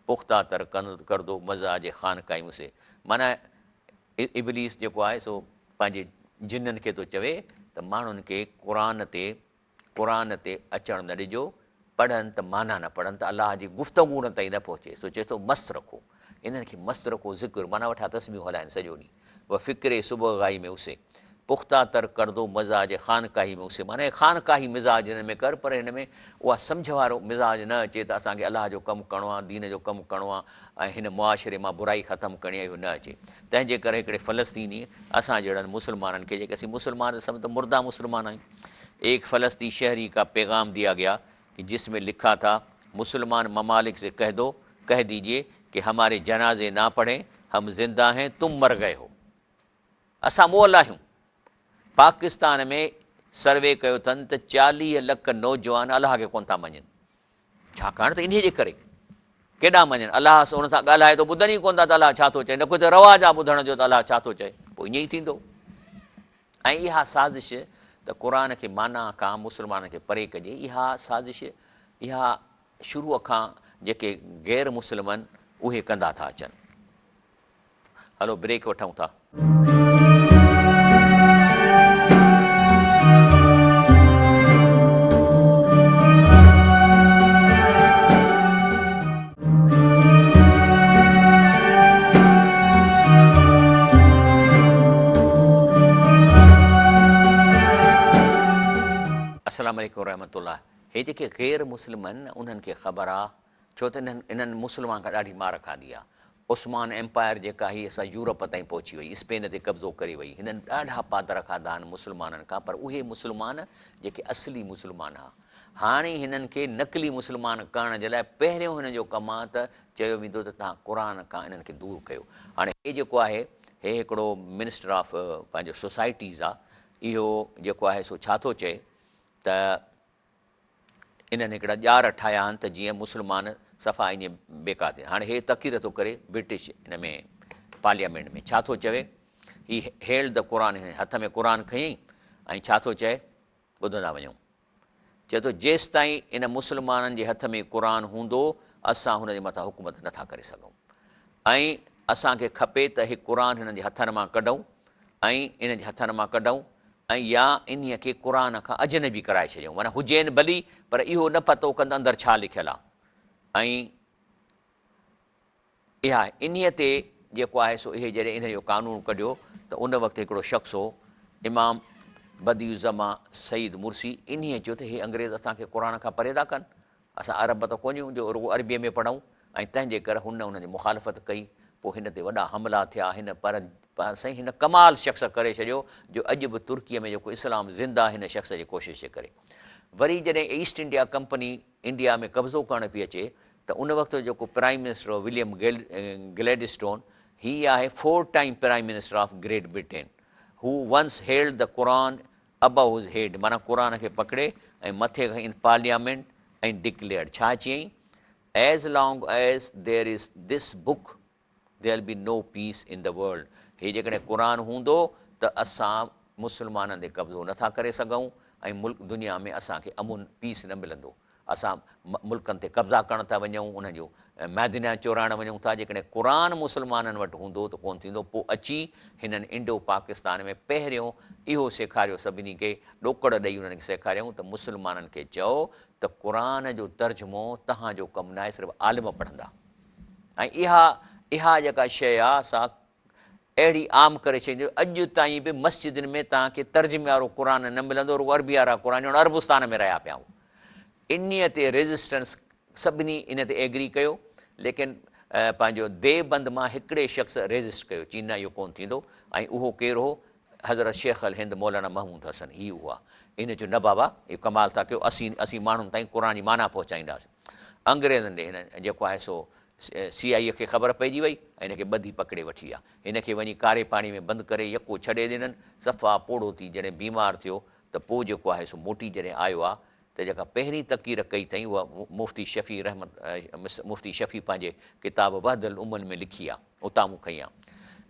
پخته تر ڪردو مزاج خانقاهي ۾ اسي. معنيٰ ابليس جيڪو آهي سو پنهنجي جنن کي ٿو چوي ته ماڻهن کي قرآن تي قرآن تي اچڻ نه ڏجو، پڙهن ته معنيٰ نه پڙهن ته الله جي گفتگو انهن تائين نه پهچي، سو چئي ٿو مست رکو انهن کي مست رکو ذڪر معنيٰ وٺا تسبيحون هلائن سڄو ڏينهن و فڪر صبح گاهي ۾ اسي پخته تر ڪردو مزاج خانقاهي ۾ اسي معنيٰ خانقاهي مزاج هنن ۾ ڪر پر هن ۾ اها سمجهه وارو مزاج نه اچي ته اسان کي الله جو ڪم ڪرڻو آهي دين جو ڪم ڪرڻو آهي ۽ هن معاشري مان برائي ختم ڪرڻي آهي اهو نه اچي تنهن جي ڪري هڪڙي فلسطيني اسان جهڙن مسلمانن کي جيڪي اسين مسلمان ته سمجهه ته مرده مسلمان آهيون ايڪ فلسطي شهري کا پيغام ديا گيا ڪه جس مين لکها ٿا مسلمان ممالڪ سي ڪهه دو، ڪهه ديجئي، ڪه هماري جنازي نا پڙهين، هم زنده هين تم مر گئي هو. اسان مئل آهيون. پاڪستان ۾ سروي ڪيو اٿن ته 40 لک نوجوان الله کي ڪونه ٿا مڃين. ڇاڪاڻ ته انهيء جي ڪري ڪيڏانهن مڃن. الله ان سان ڳالهائي ٿو ٻڌن ئي ڪونه ٿا ته الله ڇا ٿو چئي، نه ڪو هتي رواج آهي ٻڌڻ جو ته الله ڇا ٿو چئي، پوء ائين ئي ٿيندو. ۽ اها سازش ته قرآن کي معنيٰ کان مسلمانن کي پري ڪجي، اها سازش اها شروع کان جيڪي غير مسلم آهن اهي ڪندا ٿا اچن. هلو بريڪ وٺون ٿا. السلام عليڪم ورحمة الله هي جيڪي غير مسلم آهن نه انهن کي خبر آ ڇو ته انهن انهن مسلمان کان ڏاڍي مار کاڌي آ. عثمان ايمپائر جيڪا هئي سا يورپ تائين پهچي وئي، اسپين تي قبضو ڪري وئي. هنن ڏاڍا پادر کاڌا آهن مسلمانن کان پر اهي مسلمان جيڪي اصلي مسلمان ها. هاڻي هنن کي نقلي مسلمان ڪرڻ جي لاء پهريون هنن جو ڪم آ ته چيو ويندو ته توهان قرآن کان انهن کي دور ڪيو. هاڻي هي جيڪو آهي هي هڪڙو منسٽر آف پنهنجو سوسائٽيز آ اهو جيڪو آهي سو ڇا ٿو چئي ته انهن هڪڙا ڄار ٺاهيا آهن ته جيئن مسلمان صفا ائين بيڪار ٿين. هاڻي هي تقرير ٿو ڪري برٽش ان ۾ پارليامينٽ ۾ ڇا ٿو چوي؟ هي هيلڊ the قرآن هٿ ۾ قرآن کنيائين ۽ ڇا ٿو چئي؟ ٻڌندا وڃو. چئي ٿو جيستائين ان مسلمانن جي هٿ ۾ قرآن هوندو اسان هن جي مٿان حڪومت نٿا ڪري سگهون ۽ اسان کي کپي ته هي قرآن هنن جي هٿن مان ڪڍون ۽ انهن جي هٿن مان ڪڍون ۽ يا انهيء کي قرآن کان اجنبي ڪرائي ڇڏيون، معنيٰ هجين ڀلي پر اهو نه پتو ڪن ته اندر ڇا لکيل آهي ۽ اها انهيء تي جيڪو آهي سو اهي جڏهن انهيء جو قانون ڪڍيو ته ان وقت هڪڙو شخص هو امام بديع الزمان سعيد مرسي انهيء چيو ته هي انگريز اسان کي قرآن کان پري ٿا ڪن اسان عرب ته ڪونهيون جو رڳو عربيء ۾ پڙهون ۽ تنهن جي ڪري هن انهن جي مخالفت ڪئي، پوء هن تي وڏا حملا ٿيا، هن پر سائين هن ڪمال شخص ڪري ڇڏيو جو اڄ به ترڪيء ۾ جيڪو اسلام زنده هن شخص جي ڪوشش جي ڪري. وري جڏهن ايسٽ انڊيا ڪمپني انڊيا ۾ قبضو ڪرڻ پئي اچي ته ان وقت جو جيڪو پرائيم منسٽر هو وليم گليڊسٽون هي آهي four time prime minister of Great Britain who once held the Quran above his head معنيٰ قرآن کي پڪڙي ۽ مٿي کان ان پارليامينٽ ۽ ڊڪليئرڊ ڇا چيائين as long as there is this book there will be no peace in the world هي جيڪڏهن قرآن هوندو ته اسان مسلمانن تي قبضو نٿا ڪري سگهون ۽ ملڪ دنيا ۾ اسان کي امن پيس نه ملندو اسان ملڪن تي قبضا ڪرڻ ٿا وڃون، انهن جون معدنيات چورائڻ وڃون ٿا، جيڪڏهن قرآن مسلمانن وٽ هوندو ته ڪونه ٿيندو، پوء اچي هنن انڊو پاڪستان ۾ پهريون اهو سيکاريو سڀني کي ڏوڪڙ ڏئي انهن کي سيکاريائون ته مسلمانن کي چئو ته قرآن جو ترجمو تهان جو ڪم ناهي صرف عالم پڙهندا ۽ اها اها جيڪا شيء آ سا اهڙي عام ڪري ڇڏيندي جو اڄ تائين به مسجدن ۾ توهان کي ترجمي وارو قرآن نه ملندو، رڳو عربي وارا قرآن ڄڻ عربستان ۾ رهيا پيا آهيون. انهيء تي ريزسٽنس سڀني ان تي ايگري ڪيو، ليڪن پنهنجو ديوبند مان هڪڙي شخص ريزسٽ ڪيو، چي نه اهو ڪونه ٿيندو ۽ اهو ڪير هو؟ حضرت شيخ الهند مولانا محمود حسن هي هئا. ان چيو نه بابا اهو ڪمال ٿا ڪيو، اسين اسين ماڻهن تائين قرآن جي معنيٰ پهچائينداسين. انگريزن ڏي هن جيڪو آهي سو سي آء اي کي خبر پئجي وئي ۽ هن کي ٻڌي پڪڙي وٺي ويا. هن کي وڃي ڪاري پاڻي ۾ بند ڪري يڪو ڇڏي ڏنن. صفا پوڙهو ٿي جڏهن بيمار ٿيو ته پوء جيڪو آهي سو موٽي جڏهن آيو آ ته جيڪا پهرين تقرير ڪئي اٿئين اها مفتي شفيع رحمت مفتي شفيع پنهنجي ڪتاب وحد الامم ۾ لکي آ اتان مون کنئي آ.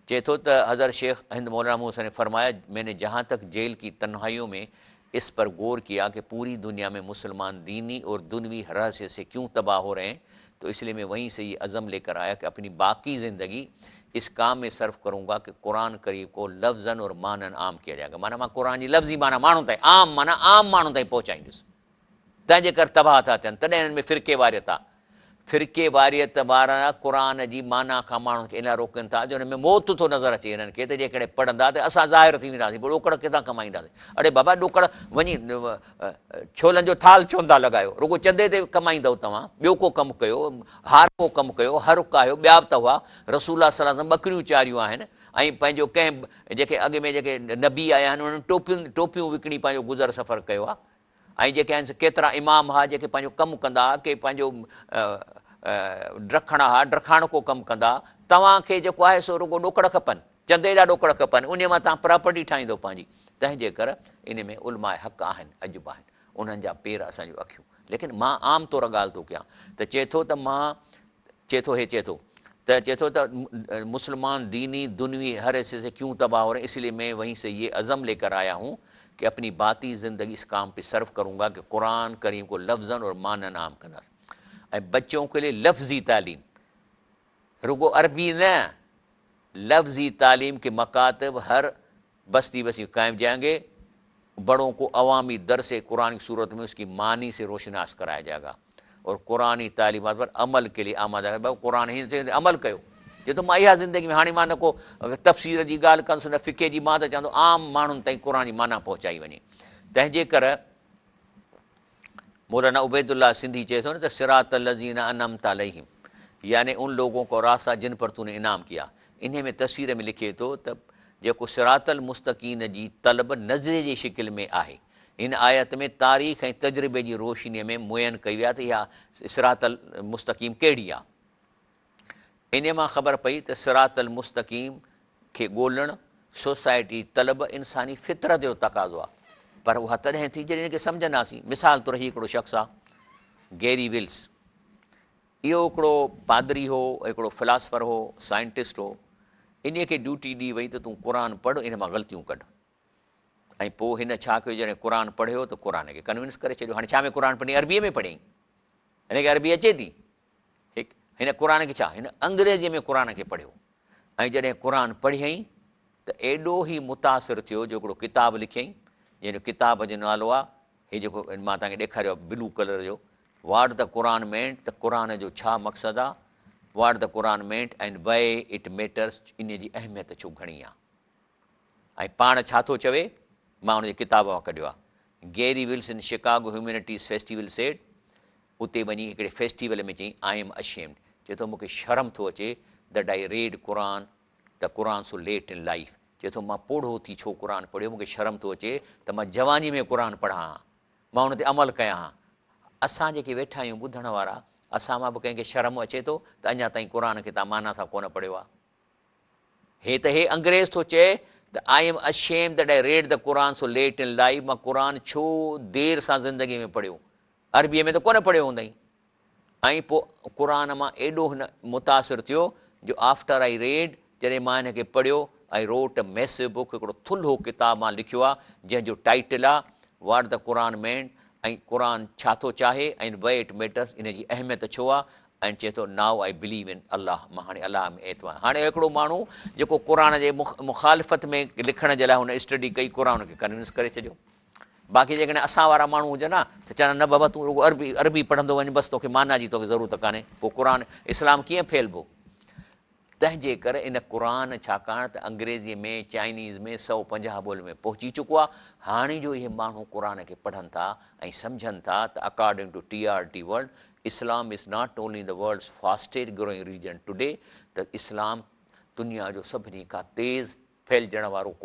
چئي ٿو ته حضرت شيخ هند مولانا محمد حسين فرمايا مين ني جهان تڪ جيل ڪي تنهائيون ۾ اس پر غور ڪيا ڪه پوري دنيا ۾ مسلمان ديني اور دنوي هر حيثيت سي ڪيون تباهه هو رهي هين تو اس ليي مين وهين سي يه عزم لي ڪر آيا ڪه اپني باقي زندگي اس ڪام ۾ صرف ڪرون گا ڪه قرآن ڪريم ڪو لفظاً اور معناً عام ڪيا جائي گا معنيٰ مان قرآن جي لفظي معنيٰ ماڻهن تائين عام معنيٰ عام ماڻهن تائين پهچائيندس تنهن جي ڪري تباهه ٿا ٿين تڏهن هنن ۾ فرقيواريت آ فرقيواريت وارا قرآن جي معنيٰ کان ماڻهن کي ان لاء روڪين ٿا جو هن ۾ موت ٿو نظر اچي هنن کي ته جيڪڏهن پڙهندا ته اسان ظاهر ٿي وينداسين پوء ڏوڪڙ ڪٿان ڪمائينداسين اڙي بابا ڏوڪڙ وڃي ڇولن جو ٿال ڇو نٿا لڳايو رڳو چندي تي ڪمائيندؤ توهان ٻيو ڪو ڪم ڪيو هارپو ڪم ڪيو هر ڪاهيو ٻيا به ته هئا رسول الله صلي الله عليه وسلم ٻڪريون چاريون آهن ۽ پنهنجو ڪنهن جيڪي اڳ ۾ جيڪي نبي آيا آهن انهن ٽوپين ٽوپيون وڪڻي پنهنجو گذر سفر ڪيو آهي ۽ جيڪي آهن سي ڪيترا امام ها جيڪي پنهنجو ڪم ڪندا ها، ڪي پنهنجو ڊکڻا ها، ڊکاڻڪو ڪم ڪندا ها، توهان کي جيڪو آهي سو رڳو ڏوڪڙ کپن، چندي جا ڏوڪڙ کپن، انهيء مان توهان پراپرٽي ٺاهيندؤ پنهنجي، تنهن جي ڪر ان ۾ علماء حق آهن، اڄ به آهن، انهن جا پير اسان جون اکيون، ليڪن مان عام طور ڳالهه ٿو ڪيان ته چئي ٿو ته مان چئي ٿو هي چئي ٿو ته چئي ٿو ته مسلمان ديني دنوي هر حيثيت سي ڪيون تباهه هو رهي هين اس ليي مين وهين سي يه عزم لي ڪر آيا هون ڪه اپني باتي زندگي اس ڪام پي صرف ڪرون گا ڪه قرآن ڪريم ڪو لفظاً اور معناً عام ڪنداس ۽ بچون ڪي ليي لفظي تعليم رڳو عربي نه. लफ्जी तालीम के मकातब हर बस्ती बस्ती कायम जाएंगे। बड़ों को अवामी दरस कुरान की सूरत में उसकी मानी से रोशनास कराया जाएगा और कुरानी तालीमात पर अमल के लिए आमादा। कुरान ही ते अमल कयो। चए थो मां इहा ज़िंदगी में हाणे मां न को तफ़सीर जी ॻाल्हि कंदुसि न फ़िक़े जी, मां त चवंदो आम माण्हुनि ताईं कुरान जी माना पहुचाई वञे। तंहिंजे करे मौलाना उबैदुल्लाह सिंधी चए थो न त सिरात लज़ीना अनअमत अलैहिम, यानी उन लोगों को रास्ता जिन पर तूने इनाम किया। इन्हें में तस्वीर में लिखे थो त जेको सिरातल मुस्तक़ीम जी तलब नज़रे जी शिकिल में आहे। इन आयत में तारीख़ ऐं तजुर्बे जी रोशनीअ में मुयन कई वई आहे त इहा सिरातल मुस्तक़ीम कहिड़ी आहे। इन मां ख़बर पई त सिरातल मुस्तक़ीम खे ॻोल्हणु सोसाइटी तलब इंसानी फितरत जो तक़ाज़ो आहे, पर उहा तॾहिं थी जॾहिं इनखे सम्झंदासीं। मिसाल तौरु हीउ हिकिड़ो शख़्स आहे गैरी विल्स, इहो हिकिड़ो पादरी हो, हिकिड़ो फिलासफ़र हो, साइंटिस्ट हो। इन्हीअ खे ड्यूटी ॾी वई त तूं क़ुर पढ़, इन मां ग़लतियूं कढ। ऐं पोइ हिन छा कयो, जॾहिं क़ुर पढ़ियो त क़ुर खे कन्विंस करे छॾियो। हाणे छा में क़ुर पढ़ी? अरबीअ में पढ़ियईं, हिनखे अरबी अचे थी। हिकु हिन क़ुर खे छा, हिन अंग्रेज़ीअ में क़ुर खे पढ़ियो ऐं जॾहिं क़ुर पढ़ियईं त एॾो ई मुतासिर थियो जो हिकिड़ो किताबु लिखियईं, जंहिंजो किताब जो नालो आहे हीउ जेको मां तव्हांखे ॾेखारियो आहे ब्लू कलर जो, what the Quran meant, त क़ुर जो छा मक़सदु आहे, what the Quran meant and why it matters, इन जी अहमियत छो घणी आहे। ऐं पाण छा थो चवे, मां हुनजे किताब मां कढियो आहे। Garry Wills in Chicago humanities festival said, उते वञी हिकिड़े फेस्टिवल में चयईं I am ashamed, चए थो मूंखे शर्म थो अचे that I read Quran, the Quran so late in life. चए थो मां पोढ़ो थी छो क़ुर पढ़ियो, मूंखे शर्म थो अचे त मां जवानीअ में क़ुर पढ़ां, मां हुन ते अमल कयां। असां जेके वेठा आहियूं ॿुधण वारा, असां मां बि कंहिंखे शर्म अचे थो त अञा ताईं क़ुर खे तव्हां माना सां कोन पढ़ियो आहे। हे त हे अंग्रेज़ थो चए त I am ashamed that I read the Quran so late in life, मां क़ुर छो देरि सां ज़िंदगीअ में पढ़ियो, अरबीअ में त कोन पढ़ियो हूंदई। ऐं पोइ क़ुर मां एॾो हिन मुतासिर थियो जो आफ्टर I read, जॾहिं मां हिनखे पढ़ियो, I wrote a massive book, हिकिड़ो थुल्हो किताबु मां लिखियो आहे जंहिंजो टाइटल आहे what the Quran मेंट, ऐं क़ुर छा थो चाहे ऐं why it matters, इन जी अहमियत छो आहे। ऐं चए थो now I believe in Allah, मां हाणे अलाह में एतबार। हाणे हिकिड़ो माण्हू जेको क़ुर जे मुखालिफ़त में लिखण जे लाइ हुन स्टडी कई, क़ुर खे कन्विंस करे छॾियो। बाक़ी जेकॾहिं असां वारा माण्हू हुजनि हा त चवनि न बाबा तूं रुॻो अरबी अरबी पढ़ंदो वञ, बसि तोखे माना जी तोखे ज़रूरत कान्हे, पोइ क़ुर इस्लाम कीअं फैलिबो। तंहिंजे करे इन क़ुर छाकाणि त अंग्रेज़ीअ में, चाइनीज़ में 150 ॿोलियुनि में पहुची चुको आहे। हाणे जो इहे माण्हू क़ुर खे पढ़नि था ऐं सम्झनि था त according to TRT world, Islam is not only the world's fastest growing religion today, त इस्लाम दुनिया जो सभिनी खां तेज़ फैलिजण वारो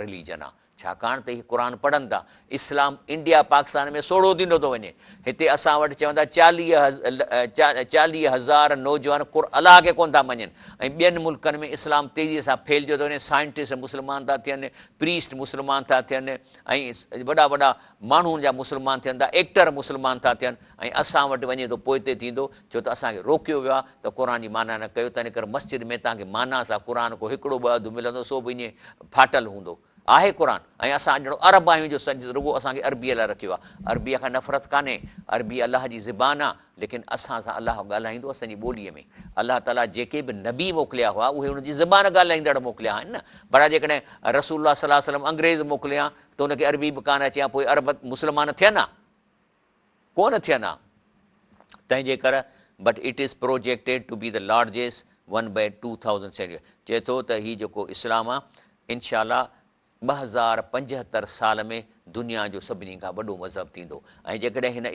रिलीजन आहे। छाकाणि त इहे क़ुर पढ़नि था। इस्लाम इंडिया पाकिस्तान में सोड़ो थींदो थो वञे, हिते असां वटि चवंदा 40,000 नौजवान अलाह खे कोन था मञनि, ऐं ॿियनि मुल्कनि में इस्लाम तेज़ीअ सां फैलिजो थो वञे। साइंटिस्ट मुस्लमान था थियनि, प्रीस्ट मुस्लमान था थियनि, ऐं वॾा वॾा माण्हू जा मुस्लमान थियनि था, एक्टर मुस्लमान था थियनि, ऐं असां वटि वञे थो पोइते थींदो, छो त असांखे रोकियो वियो आहे त क़ुर जी माना न कयो। तंहिं करे मस्जिद में तव्हांखे माना सां क़ुर को हिकिड़ो ॿ अधु मिलंदो, सो बि ईअं फाटल हूंदो आहे क़ुर। ऐं असां ॼणो अरब आहियूं जो रुॻो असांखे अरबीअ लाइ रखियो आहे। अरबीअ खां नफ़रत कान्हे, अरबी अलाह जी ज़बान आहे, लेकिन असां सां अलाह ॻाल्हाईंदो असांजी ॿोलीअ में। अलाह ताला जेके बि नबी मोकिलिया हुआ उहे हुनजी ज़बान ॻाल्हाईंदड़ मोकिलिया आहिनि न। पर जेकॾहिं रसूलुल्लाह सल्लल्लाहु अलैहि वसल्लम अंग्रेज़ मोकिलिया त हुनखे अरबी बि कान अचे हा, पोइ अरब मुस्लमान थियनि हा? कोन थियनि हा। तंहिंजे करे but it is projected to be the largest one by 2070। चए थो त हीउ जेको इस्लाम आहे इनशा 2075 साल में दुनिया जो सभिनी खां वॾो मज़हब थींदो। ऐं जेकॾहिं हिन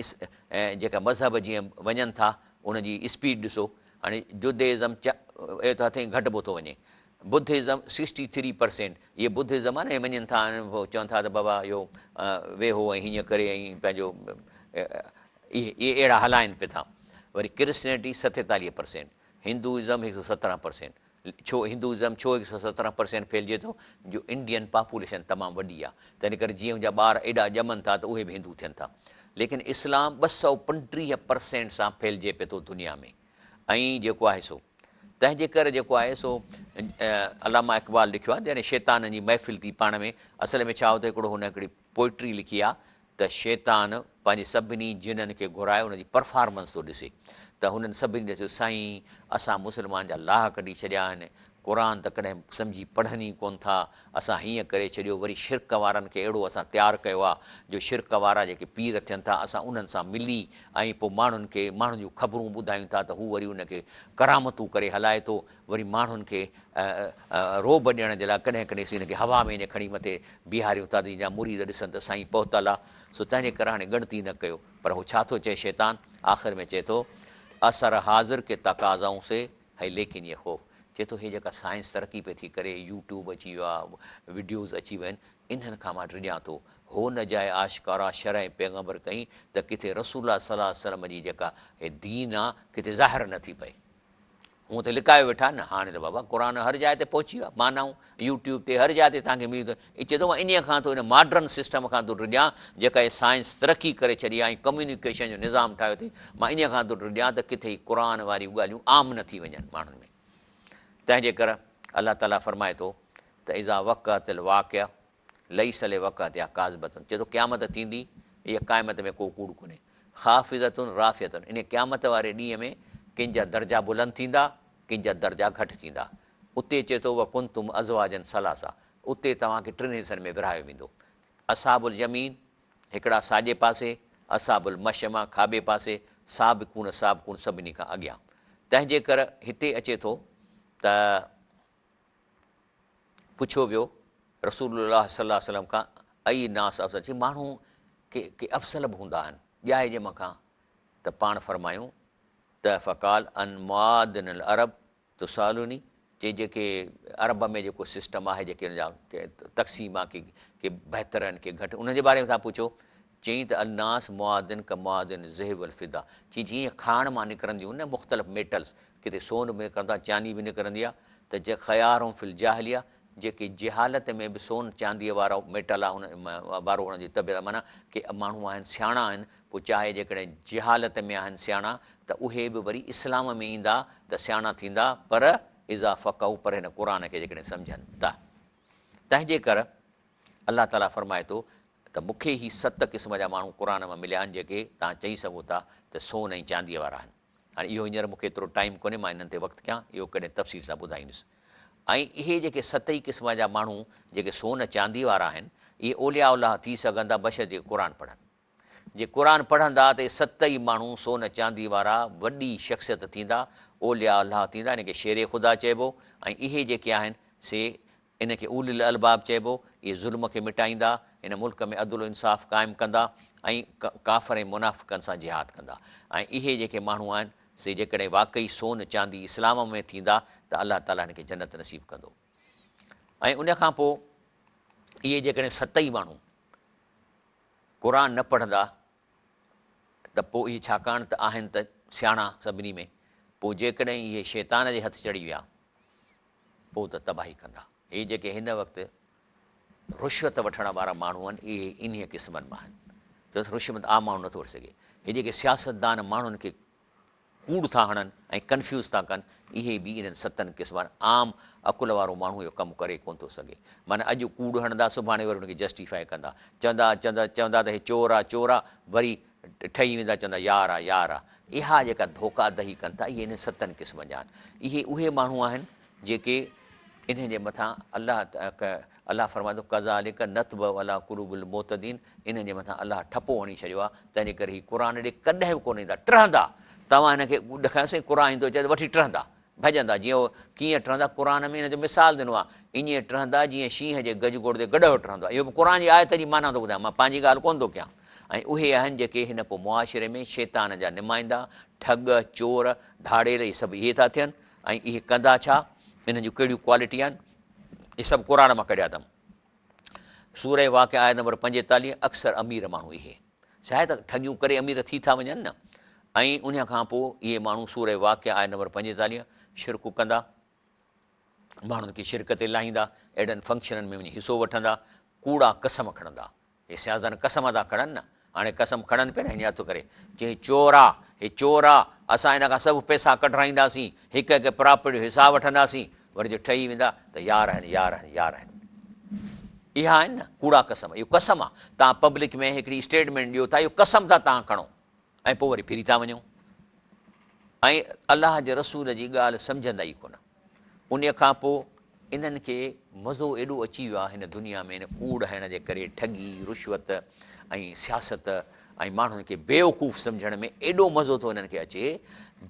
जेका मज़हब जीअं वञनि था उनजी स्पीड ॾिसो, हाणे जुडेइज़म हथ घटिबो थो वञे, बुद्धिज़म 63%, इहे बुद्धिज़म आहे न, वञनि था पोइ चवनि था त बाबा इहो वेहो ऐं हीअं करे ऐं पंहिंजो इहे अहिड़ा हलाइनि पिया था। वरी क्रिश्चियनिटी 47%, हिंदुइज़म 117%। छो हिंदुइज़म छो 117% फैलिजे थो? जो इंडियन पॉपुलेशन तमामु वॾी आहे, तंहिं करे जीअं हुनजा ॿार एॾा ॼमनि था त उहे बि हिंदू थियनि था। लेकिन इस्लाम 235% सां फैलिजे पियो थो दुनिया में। ऐं जेको आहे सो तंहिंजे करे जेको आहे सो अलामा इक़बाल लिखियो आहे, जॾहिं शैतान जी महफ़िल थी पाण में, असल में छा हो त हिकिड़ो हुन हिकिड़ी पोइट्री लिखी आहे त शैतान पंहिंजे सभिनी जिननि खे घुराए हुनजी परफॉर्मेंस थो ॾिसे, त हुननि सभिनी ॾिसो साईं असां मुस्लमान जा लाह कढी छॾिया आहिनि, قرآن ته ڪڏهن سمجهي پڙهن ئي ڪونه ٿا، اسان هيئن ڪري ڇڏيو، وري شرڪ وارن کي اهڙو اسان تيار ڪيو آ جو شرڪ وارا جيڪي پير ٿين ٿا اسان انهن سان ملي ۽ پوء ماڻهن کي ماڻهن جون خبرون ٻڌايون ٿا ته هو وري ان کي ڪرامتون ڪري هلائي ٿو، وري ماڻهن کي رعب ڏيڻ جي لاء ڪڏهن ڪڏهن اسين ان کي هوا ۾ ائين کڻي مٿي بيهاريون ٿا ته جيئن مريد ڏسن ته سائين پهتل آ، سو تنهنجي ڪري هاڻي ڳڻتي نه ڪيو. پر هو ڇا ٿو چئي شيطان آخر ۾ چئي ٿو عصر حاضر ڪي تقاضائون سي هي ليڪن يه خوف چئي ٿو هي جيڪا سائنس ترقي پئي ٿي ڪري يوٽيوب اچي ويو آ وڊيوز اچي ويا آهن انهن کان مان ڊڄان ٿو هو نه جائي آشڪارا شرع پيغمبر ڪهين ته ڪٿي رسول الله صلي الله عليه وسلم جي جيڪا هي دين آ ڪٿي ظاهر نه ٿي پئي. هونء ته لڪايو ويٺا آهن نه، هاڻي ته بابا قرآن هر جاء تي پهچي ويو آهي، معنائون يوٽيوب تي هر جاء تي توهان کي ملي ٿو. چئي ٿو مان انهيء کان ٿو ان ماڊرن سسٽم کان ٿو ڊڄان جيڪا هي سائنس ترقي ڪري ڇڏي آهي ۽ ڪميونيڪيشن جو نظام ٺاهيو اٿئي، مان انهيء کان ٿو ڊڄان ته ڪٿي هي قرآن واريون ڳالهيون عام نه ٿي وڃن ماڻهن ۾. تنهن جي ڪر الله تعاليٰ فرمائي ٿو ته اذا وقعت الواقعه ليس لوقعتها ڪاذبة چئي ٿو قيامت ٿيندي اها قيامت ۾ ڪو ڪوڙ ڪونهي. خافضة رافعة انهيء قيامت واري ڏينهن ۾ ڪن جا درجا بلند ٿيندا ڪن جا درجا گهٽ ٿيندا. اتي چئي ٿو وڪنتم ازواجا ثلاثة اتي توهان کي ٽن حصن ۾ ورهايو ويندو. اصحاب اليمين هڪڙا ساڄي پاسي، اصحاب المشئمة کاٻي پاسي، سابقون سابقون سڀني کان اڳيان. تنهن جي ڪر هتي اچي ٿو ته. پڇيو ويو رسول الله صلي الله عليه وسلم کان اي الناس افضل چي ماڻهو ڪي ڪي افضل به هوندا آهن ڄائي ڄم کان ته پاڻ فرمايون ته فقال عن معادن العرب تسالوني چي جيڪي عرب ۾ جيڪو سسٽم آهي جيڪي ان جا تقسيم آهي ڪي ڪي بهتر آهن ڪي گهٽ انهن جي باري ۾ ٿا پڇو چيائين ته الناس معادن ڪمعادن الذهب والفضه چيائين جيئن کاڻ مان نڪرنديون نه مختلف ميٽلز ڪٿي سون به نڪرندو آهي چاندي به نڪرندي آهي ته جي خيارهم في الجاهليه جيڪي جهالت ۾ به سون چانديء وارو ميٽل آهي ان وارو انهن جي طبيعت آهي معنيٰ ڪي ماڻهو آهن سياڻا آهن پوء چاهي جيڪڏهن جهالت ۾ آهن سياڻا ته اهي به وري اسلام ۾ ايندا ته سياڻا ٿيندا پر اذا فقهوا پر هن قرآن کي جيڪڏهن سمجهن ته تنهنجي ڪر الله تعاليٰ فرمائي ٿو ته مون کي هي ست قسم جا ماڻهو قرآن مان مليا آهن جيڪي توهان چئي سگهو ٿا ته سون ۽ چانديء وارا آهن. هاڻي اهو هينئر مون کي ايترو ٽائيم ڪونهي مان انهن تي وقت ڪيان اهو ڪڏهن تفصيل سان ٻڌائيندس. ۽ اهي جيڪي ست ئي قسم جا ماڻهو جيڪي سون چانديء وارا آهن اهي اولياء الله ٿي سگهن ٿا بشرطيڪ قرآن پڙهن. جي قرآن پڙهندا ته اهي ست ئي ماڻهو سون چاندي وارا وڏي شخصيت ٿيندا، اولياء الله ٿيندا، انهن کي شير خدا چئبو ۽ اهي جيڪي آهن سي انهن کي اولي الالباب چئبو، اهي ظلم کي مٽائيندا، هن ملڪ ۾ عدل و انصاف قائم ڪندا ۽ ڪافر ۽ منافقن سان جهاد ڪندا ۽ اهي جيڪي ماڻهو آهن سي جيڪڏهن واقعي سون چاندي اسلام ۾ ٿيندا ته الله تعالي هن کي جنت نصيب ڪندو ۽ ان کان پوء اهي جيڪڏهن ست ئي ماڻهو قرآن نه پڙهندا ته پوء اهي ڇاڪاڻ ته آهن ته سياڻا سڀني ۾ پوء جيڪڏهن اهي شيطان جي هٿ چڙهي ويا پوء ته تباهي ڪندا. هي جيڪي هن وقت رشوت وٺڻ وارا ماڻهو آهن اهي انهيء قسمن مان آهن. ڇو ته رشوت عام ماڻهو نٿو وٺي سگهي. هي جيڪي سياستدان ماڻهن کي ڪوڙ ٿا هڻن ۽ ڪنفيوز ٿا ڪن اهي به انهن ستن قسمن عام عقل وارو ماڻهو اهو ڪم ڪري ڪونه ٿو سگهي. معنيٰ اڄ ڪوڙ هڻندا سڀاڻي وري ان کي جسٽيفائي ڪندا. چوندا چوندا چوندا ته هي چور آ چور آ وري ٺهي ويندا چوندا يار آ يار آ. اها جيڪا ڌوڪا دهي ڪن ٿا اهي انهن ستن قسمن جا آهن. اهي اهي ماڻهو آهن جيڪي انهن جي مٿان الله الله فرمائي ٿو ڪذالڪ نطبع علي قلوب المعتدين انهن جي مٿان الله ٺپو هڻي ڇڏيو آهي تنهن جي ڪري هي قرآن ڏي ڪڏهن به ڪونه ايندا ٽهندا توهان هن کي ڏيکاريو سائين قرآن ايندو چئي ته وٺي ٽهندا ڀڄندا جيئن هو ڪيئن ٽهندا قرآن ۾ ان جو مثال ڏنو آهي ائين ٽهندا جيئن شينهن جي گجگوڙ تي گڏهه ٽهندو آهي اهو به قرآن جي آيت جي معنيٰ ٿو ٻڌايان مان پنهنجي ڳالهه ڪونه ٿو ڪيان ۽ اهي آهن جيڪي هن پوء معاشري ۾ شيطان جا نمائندا ٺڳ چور ڌاڙيل اهي سڀ اهي ٿا ٿين ۽ اهي ڪندا ڇا؟ انهن جون ڪهڙيون ڪوالٽي آهن؟ اهي سڀ قرآن مان ڪڍيا اٿم. سوره واقعه آيت نمبر 45 اڪثر امير ماڻهو اهي شايد ٺڳيون ڪري امير ٿي ٿا وڃن نه ۽ ان کان پوء اهي ماڻهو سوره واقعه آيت نمبر 45 شرڪ ڪندا ماڻهن کي شرڪ تي لاهيندا اهڙن فنڪشنن ۾ وڃي حصو وٺندا ڪوڙا قسم کڻندا هي سياستدان قسم ٿا کڻن نه، هاڻي قسم کڻن پيا نه هينئر هٿ ڪري، چي هي چور آ، هي چور آ، اسان هن کان سڀ پئسا ڪڍرائينداسين، هڪ هڪ پراپرٽي جو حساب وٺنداسين، وري جو ٺهي ويندا ته يار آهن، يار آهن، يار آهن. اها آهن نه ڪوڙا قسم، اهو قسم آ، توهان پبلڪ ۾ هڪڙي اسٽيٽمينٽ ڏيو ٿا، اهو قسم ٿا توهان کڻو ۽ پوء وري ڦري ٿا وڃو ۽ الله جي رسول جي ڳالهه سمجهندا ئي ڪونه. انهيء کان پوء انهن کي مزو ايڏو اچي ويو آهي هن دنيا ۾ ان ڪوڙ هڻڻ جي ڪري ٺڳي، رشوت ۽ سياست ۽ ماڻهن کي بيوقوف سمجهڻ ۾ ايڏو مزو ٿو هنن کي اچي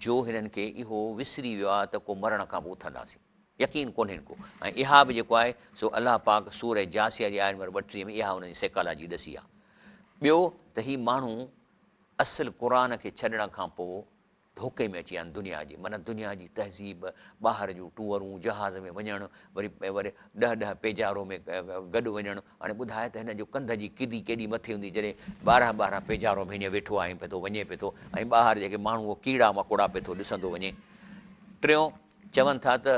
جو هنن کي اهو وسري ويو آهي ته ڪو مرڻ کان پوء اٿنداسين. يقين ڪونهين ڪو ۽ اها به جيڪو آهي سو الله پاڪ سورة جاثيه جي آيت نمبر 32 ۾ اها انهن جي سيڪالاجي ڏسي آهي. ٻيو ته هي ماڻهو اصل قرآن کي ڇڏڻ کان پوء ڌوڪي ۾ اچي ويا آهن دنيا جي معنيٰ دنيا جي تهذيب، ٻاهر جون ٽوئرون، جهاز ۾ وڃڻ، وري وري ڏهه ڏهه پيجارو ۾ گڏ وڃڻ، هاڻي ٻڌاء ته هن جو ڪنڌ جي ڪيڏي ڪيڏي مٿي هوندي جڏهن 12 12 پيجارو ۾ هيئن ويٺو آهي ۽ پئي ٿو وڃي پئي ٿو ۽ ٻاهر جيڪي ماڻهو اهي ڪيڙا مڪوڙا پئي ٿو ڏسندو وڃي. ٽيون، چون ٿا ته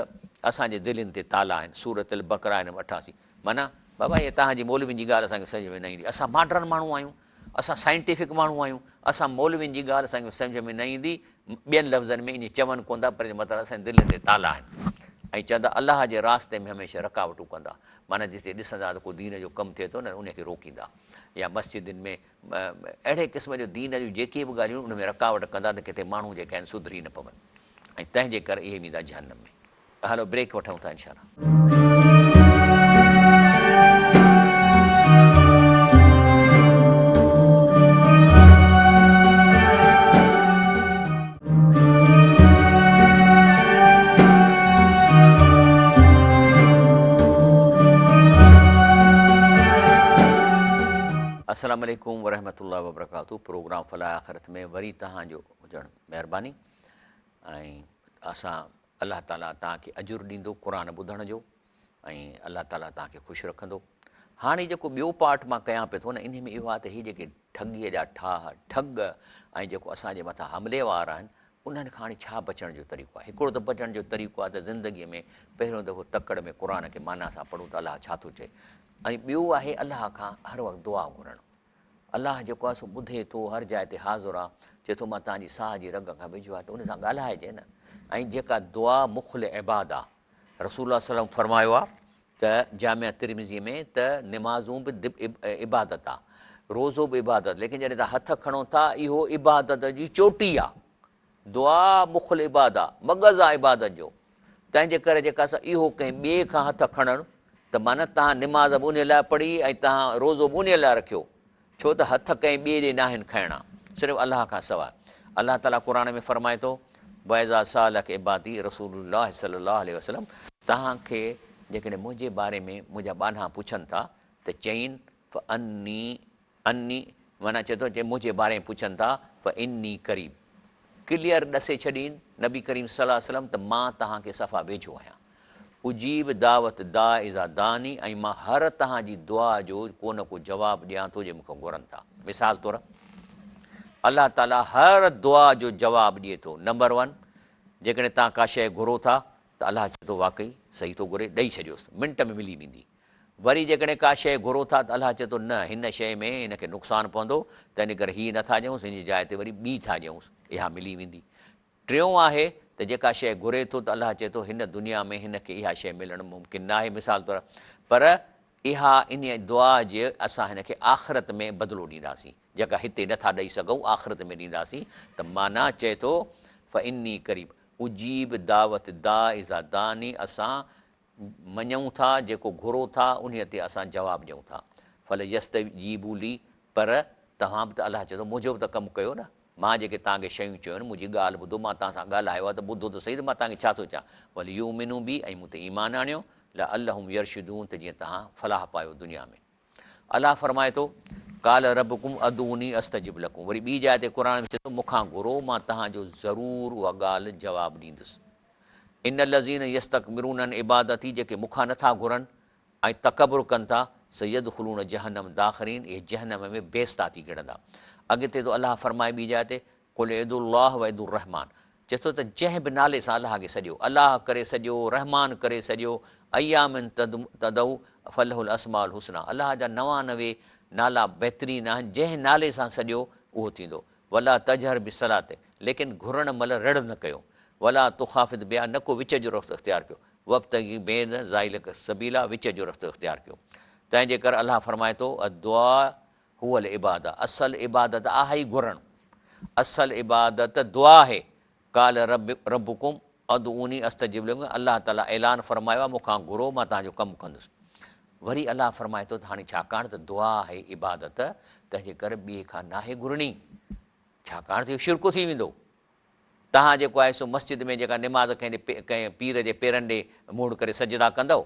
اسان جي دلين تي تالا آهن، سورة البقره آيت نمبر 88، معنيٰ بابا هي توهان جي مولوين جي ڳالهه اسان کي سمجهه ۾ نه ايندي، اسان ماڊرن ماڻهو آهيون، اسان سائنٽيفڪ ماڻهو آهيون، اسان مولوين جي ڳالهه اسان کي سمجهه ۾ نه ايندي، ٻين لفظن ۾ ائين چون ڪونه ٿا پر مطلب اسان جي دلين تي تالا آهن ۽ چوندا الله جي راستي ۾ هميشه رڪاوٽون ڪندا معنيٰ جتي ڏسندا ته ڪو دين جو ڪم ٿئي ٿو نه ان کي روڪيندا يا مسجدن ۾ اهڙي قسم جو دين جون جيڪي به ڳالهيون ان ۾ رڪاوٽ ڪندا ته ڪٿي ماڻهو جيڪي آهن سڌري نه پون ۽ تنهن جي ڪري اهي ويندا جهنم ۾. هلو بريڪ وٺون ٿا انشاء الله. السلام عليڪم ورحمة الله وبرڪاته پروگرام فلاح آخرت ۾ وري توهان جو هجڻ مهرباني ۽ اسان الله تعالي توهان کي اجر ڏيندو قرآن ٻڌڻ جو ۽ الله تعالي توهان کي خوش رکندو. هاڻي جيڪو ٻيو پارٽ مان ڪيان پيو ٿو نه انهي ۾ اهو آهي ته هي جيڪي ٺڳيء جا ٺاهه، ٺڳ ۽ جيڪو اسان جي مٿان حملي وار آهن انهن کان هاڻي ڇا بچڻ جو طريقو آهي. هڪڙو ته بچڻ جو طريقو آهي ته زندگيء ۾ پهريون دفعو تڪڙ ۾ قرآن کي معنيٰ سان پڙهون ته الله ڇا ٿو چئي ۽ ٻيو آهي الله کان هر وقت دعا گهرڻ. الله جيڪو آهي سو ٻڌي ٿو، هر جاء تي حاضر آهي، چئي ٿو مان توهان جي ساهه جي رڳ کان ويجهو آهيان ته ان سان ڳالهائجي نه ۽ جيڪا دعا مخ العباد آهي، رسول الله صلي الله عليه وسلم فرمايو آهي ته جامع ترمذي ۾ ته نمازون به عبادت آهي، روزو به عبادت ليڪن جڏهن توهان هٿ کڻو ٿا اهو عبادت جي چوٽي آهي. دعا مخ العباده، مغز آ عبادت جو، تنهن جي ڪري جيڪا سا اهو ڪنهن ٻئي کان هٿ کڻڻ ته معنيٰ توهان نماز به انهي لاء پڙهي ۽ توهان روزو به انهي لاء رکيو، ڇو ته هٿ ڪنهن ٻئي ڏي ناهن کڻڻا صرف الله کان سواء. الله تعاليٰ قرآن ۾ فرمائي ٿو، واذا سالک عبادي رسول الله صلي الله عليه وسلم توهان کي جيڪڏهن منهنجي باري ۾ منهنجا ٻانها پڇن ٿا ته چئين فاني اني معنيٰ چئي ٿو جي منهنجي باري ۾ پڇن ٿا فاني قريب ڪليئر ڏسي ڇڏين نبي ڪريم صلي الله عليه وسلم ته مان توهان کي صفا ويجهو آهيان اجيب دعوت الداع اذا دعاني ۽ مان هر توهان جي دعا جو ڪو نه ڪو جواب ڏيان ٿو جي مون کان گهرن ٿا مثال طور الله تعالي هر دعا جو جواب ڏئي ٿو نمبر ون جيڪڏهن توهان ڪا شيء گهرو ٿا ته الله چئي ٿو واقعي صحيح ٿو گهري ڏئي ڇڏيوس منٽ ۾ ملي ويندي وري جيڪڏهن ڪا شيء گهرو ٿا ته الله چئي ٿو نه هن شيء ۾ هن کي نقصان پوندو تنهن ڪري هيء نٿا ڏيونس هن جي جاء تي وري ٻي ٿا ڏيونس اها ملي ويندي. ٽيون آهي ته جيڪا شيء گهري ٿو ته الله چئي ٿو هن دنيا ۾ هن کي اها شيء ملڻ ممڪن ناهي مثال طور پر اها انهيء دعا جي اسان هن کي آخرت ۾ بدلو ڏينداسين جيڪا هتي نٿا ڏئي سگهون آخرت ۾ ڏينداسين ته معنيٰ چئي ٿو فاني قريب اجيب دعوت الداع اذا دعاني اسان مڃون ٿا، جيڪو گهرو ٿا انهيء تي اسان جواب ڏيون ٿا. فليستجيبوا لي پر توهان به ته الله چئي ٿو منهنجو به ته ڪم ڪيو نه، مان جيڪي توهان کي شيون چيون آهن منهنجي ڳالهه ٻڌو، مان توهان سان ڳالهايو آهي ته ٻڌو ته سهي ته مان توهان کي ڇا ٿو چوان. وليؤمنوا بي ۽ مون تي ايمان آڻيو، لعلهم يرشدون ته جيئن توهان فلاح پايو دنيا ۾. الله فرمائي ٿو، قال ربڪم ادعوني استجب لڪم وري ٻي جاء تي قرآن ۾ چئي ٿو مون کان گهرو مان توهان جو ضرور اها ڳالهه جواب ڏيندس. ان الذين يستڪبرون عن عبادتي جيڪي مون کان نٿا گهرن ۽ تڪبر ڪن ٿا، سيدخلون جهنم داخرين اهي جهنم ۾ بيستا ٿي گهڙندا. اڳتي ٿو الله فرمائي ٻي جاء تي، قل ادعوا الله و ادعوا الرحمان چئي ٿو ته جنهن به نالي سان الله کي سڏيو، الله ڪري سڏيو، رحمان ڪري سڏيو، اياما تدعوا فله الاسماء الحسنيٰ الله جا 99 نالا بهترين آهن، جنهن نالي سان سڏيو اهو ٿيندو. ولا تجهر بصلاتڪ ليڪن گهرڻ مهل رڙ نه ڪيو، ولا تخافت بها نه ڪو وچ جو رستو اختيار ڪيو، وابتغ بين ذلک سبيلا وچ جو رستو اختيار ڪيو. تنهن جي ڪري الله فرمائي ٿو، الدعاء هو العباده اصل عبادت آهي ئي گهرڻ، اصل عبادت دعا آهي، قال ربڪم ادعوني استجب لڪم الله تعاليٰ اعلان فرمايو آهي مون کان گهرو مان توهان جو ڪم ڪندس. وري الله فرمائي ٿو ته هاڻي ڇاڪاڻ ته دعا آهي عبادت تنهن جي ڪري ٻئي کان ناهي گهرڻي ڇاڪاڻ ته اهو شرڪ ٿي ويندو. توهان جيڪو آهي سو مسجد ۾ جيڪا نماز ڪنهن جي ڪنهن پير جي پيرن ڏي منهن ڪري سجدا ڪندؤ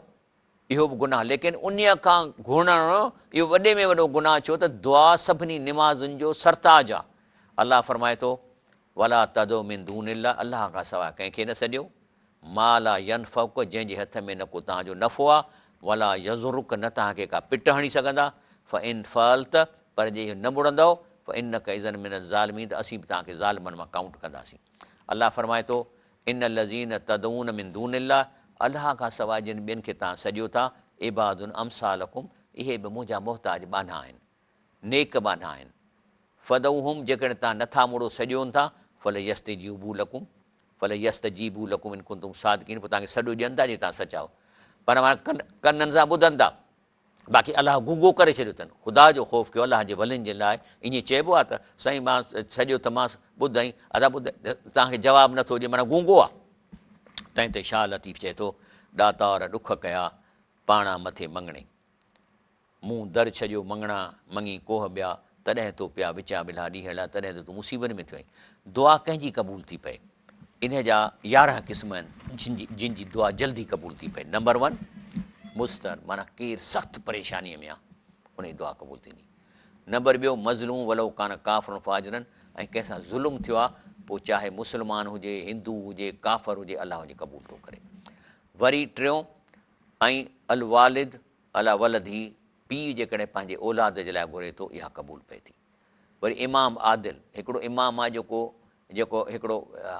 اهو به گناهه ليڪن انهيء کان گهرڻ اهو وڏي ۾ وڏو گناهه ڇو ته دعا سڀني نمازن جو سرتاج آهي. الله فرمائي ٿو، ولا تدع من دون الله الله کان سواء ڪنهن کي نه سڏيو، ما لا ينفعک جنهن جي هٿ ۾ نه ڪو توهان جو نفعو آهي، ولا يضرک نه توهان کي ڪا پٽ هڻي سگهندا، فان فعلت پر جي اهو نه مڙندؤ، فانک اذا من الظالمين ته اسين به توهان کي ظالمن مان ڪائونٽ ڪنداسين. الله فرمائي ٿو، ان الذين تدعون من دون الله الله کان سواء جن ٻين کي توهان سڏيو ٿا، عباد امثالڪم اهي به منهنجا محتاج ٻانها آهن، نيڪ ٻانها آهن. فادعوهم جيڪڏهن توهان نه ٿا مڙو سڏيون ٿا، فليستجيبوا لڪم فليستجيبوا لڪم ان ڪنتم صادقين پوء توهان کي سڏ ڏين ٿا جي توهان سچا آهيو. پر معنيٰ ڪنن سان ٻڌن ٿا. باقي الله گونگو ڪري ڇڏيو اٿن. خدا جو خوف ڪيو الله جي ولين جي لاء ائين چئبو آهي ته سائين مان سڏيو ته مانس ٻڌ ۽ ادا ٻڌ توهان کي جواب نٿو ڏي معنيٰ گونگو آهي. تنهن تي شاهه لطيف چئي ٿو، ڏاتار ڏک ڪيا پاڻا مٿي مڱڻي. مون در ڇڏيو مڱڻا مڱي ڪوهه ٻيا، تڏهن تو پيا وچان ٻلها ڏينهن لا تڏهن ته تون مصيبت ۾ ٿيو آهين. دعا ڪنهن جي قبول ٿي پئي؟ انهيء جا 11 قسم آهن جن جي دعا جلدي قبول ٿي پئي. نمبر ون، مضطر معنيٰ ڪير سخت پريشانيء ۾ آ ان جي دعا قبول ٿيندي. نمبر ٻيو، مظلوم ولو ڪان ڪافرا فاجرا ۽ ڪنهن سان ظلم ٿيو آ پوء چاهي مسلمان هجي، هندو هجي، ڪافر هجي الله ان جي قبول ٿو ڪري. وري ٽيون، ۽ الوالد علي ولده پيء جيڪڏهن پنهنجي اولاد جي لاء گهري ٿو اها قبول پئي ٿي. وري امام عادل، هڪڙو امام آهي جيڪو جيڪو هڪڙو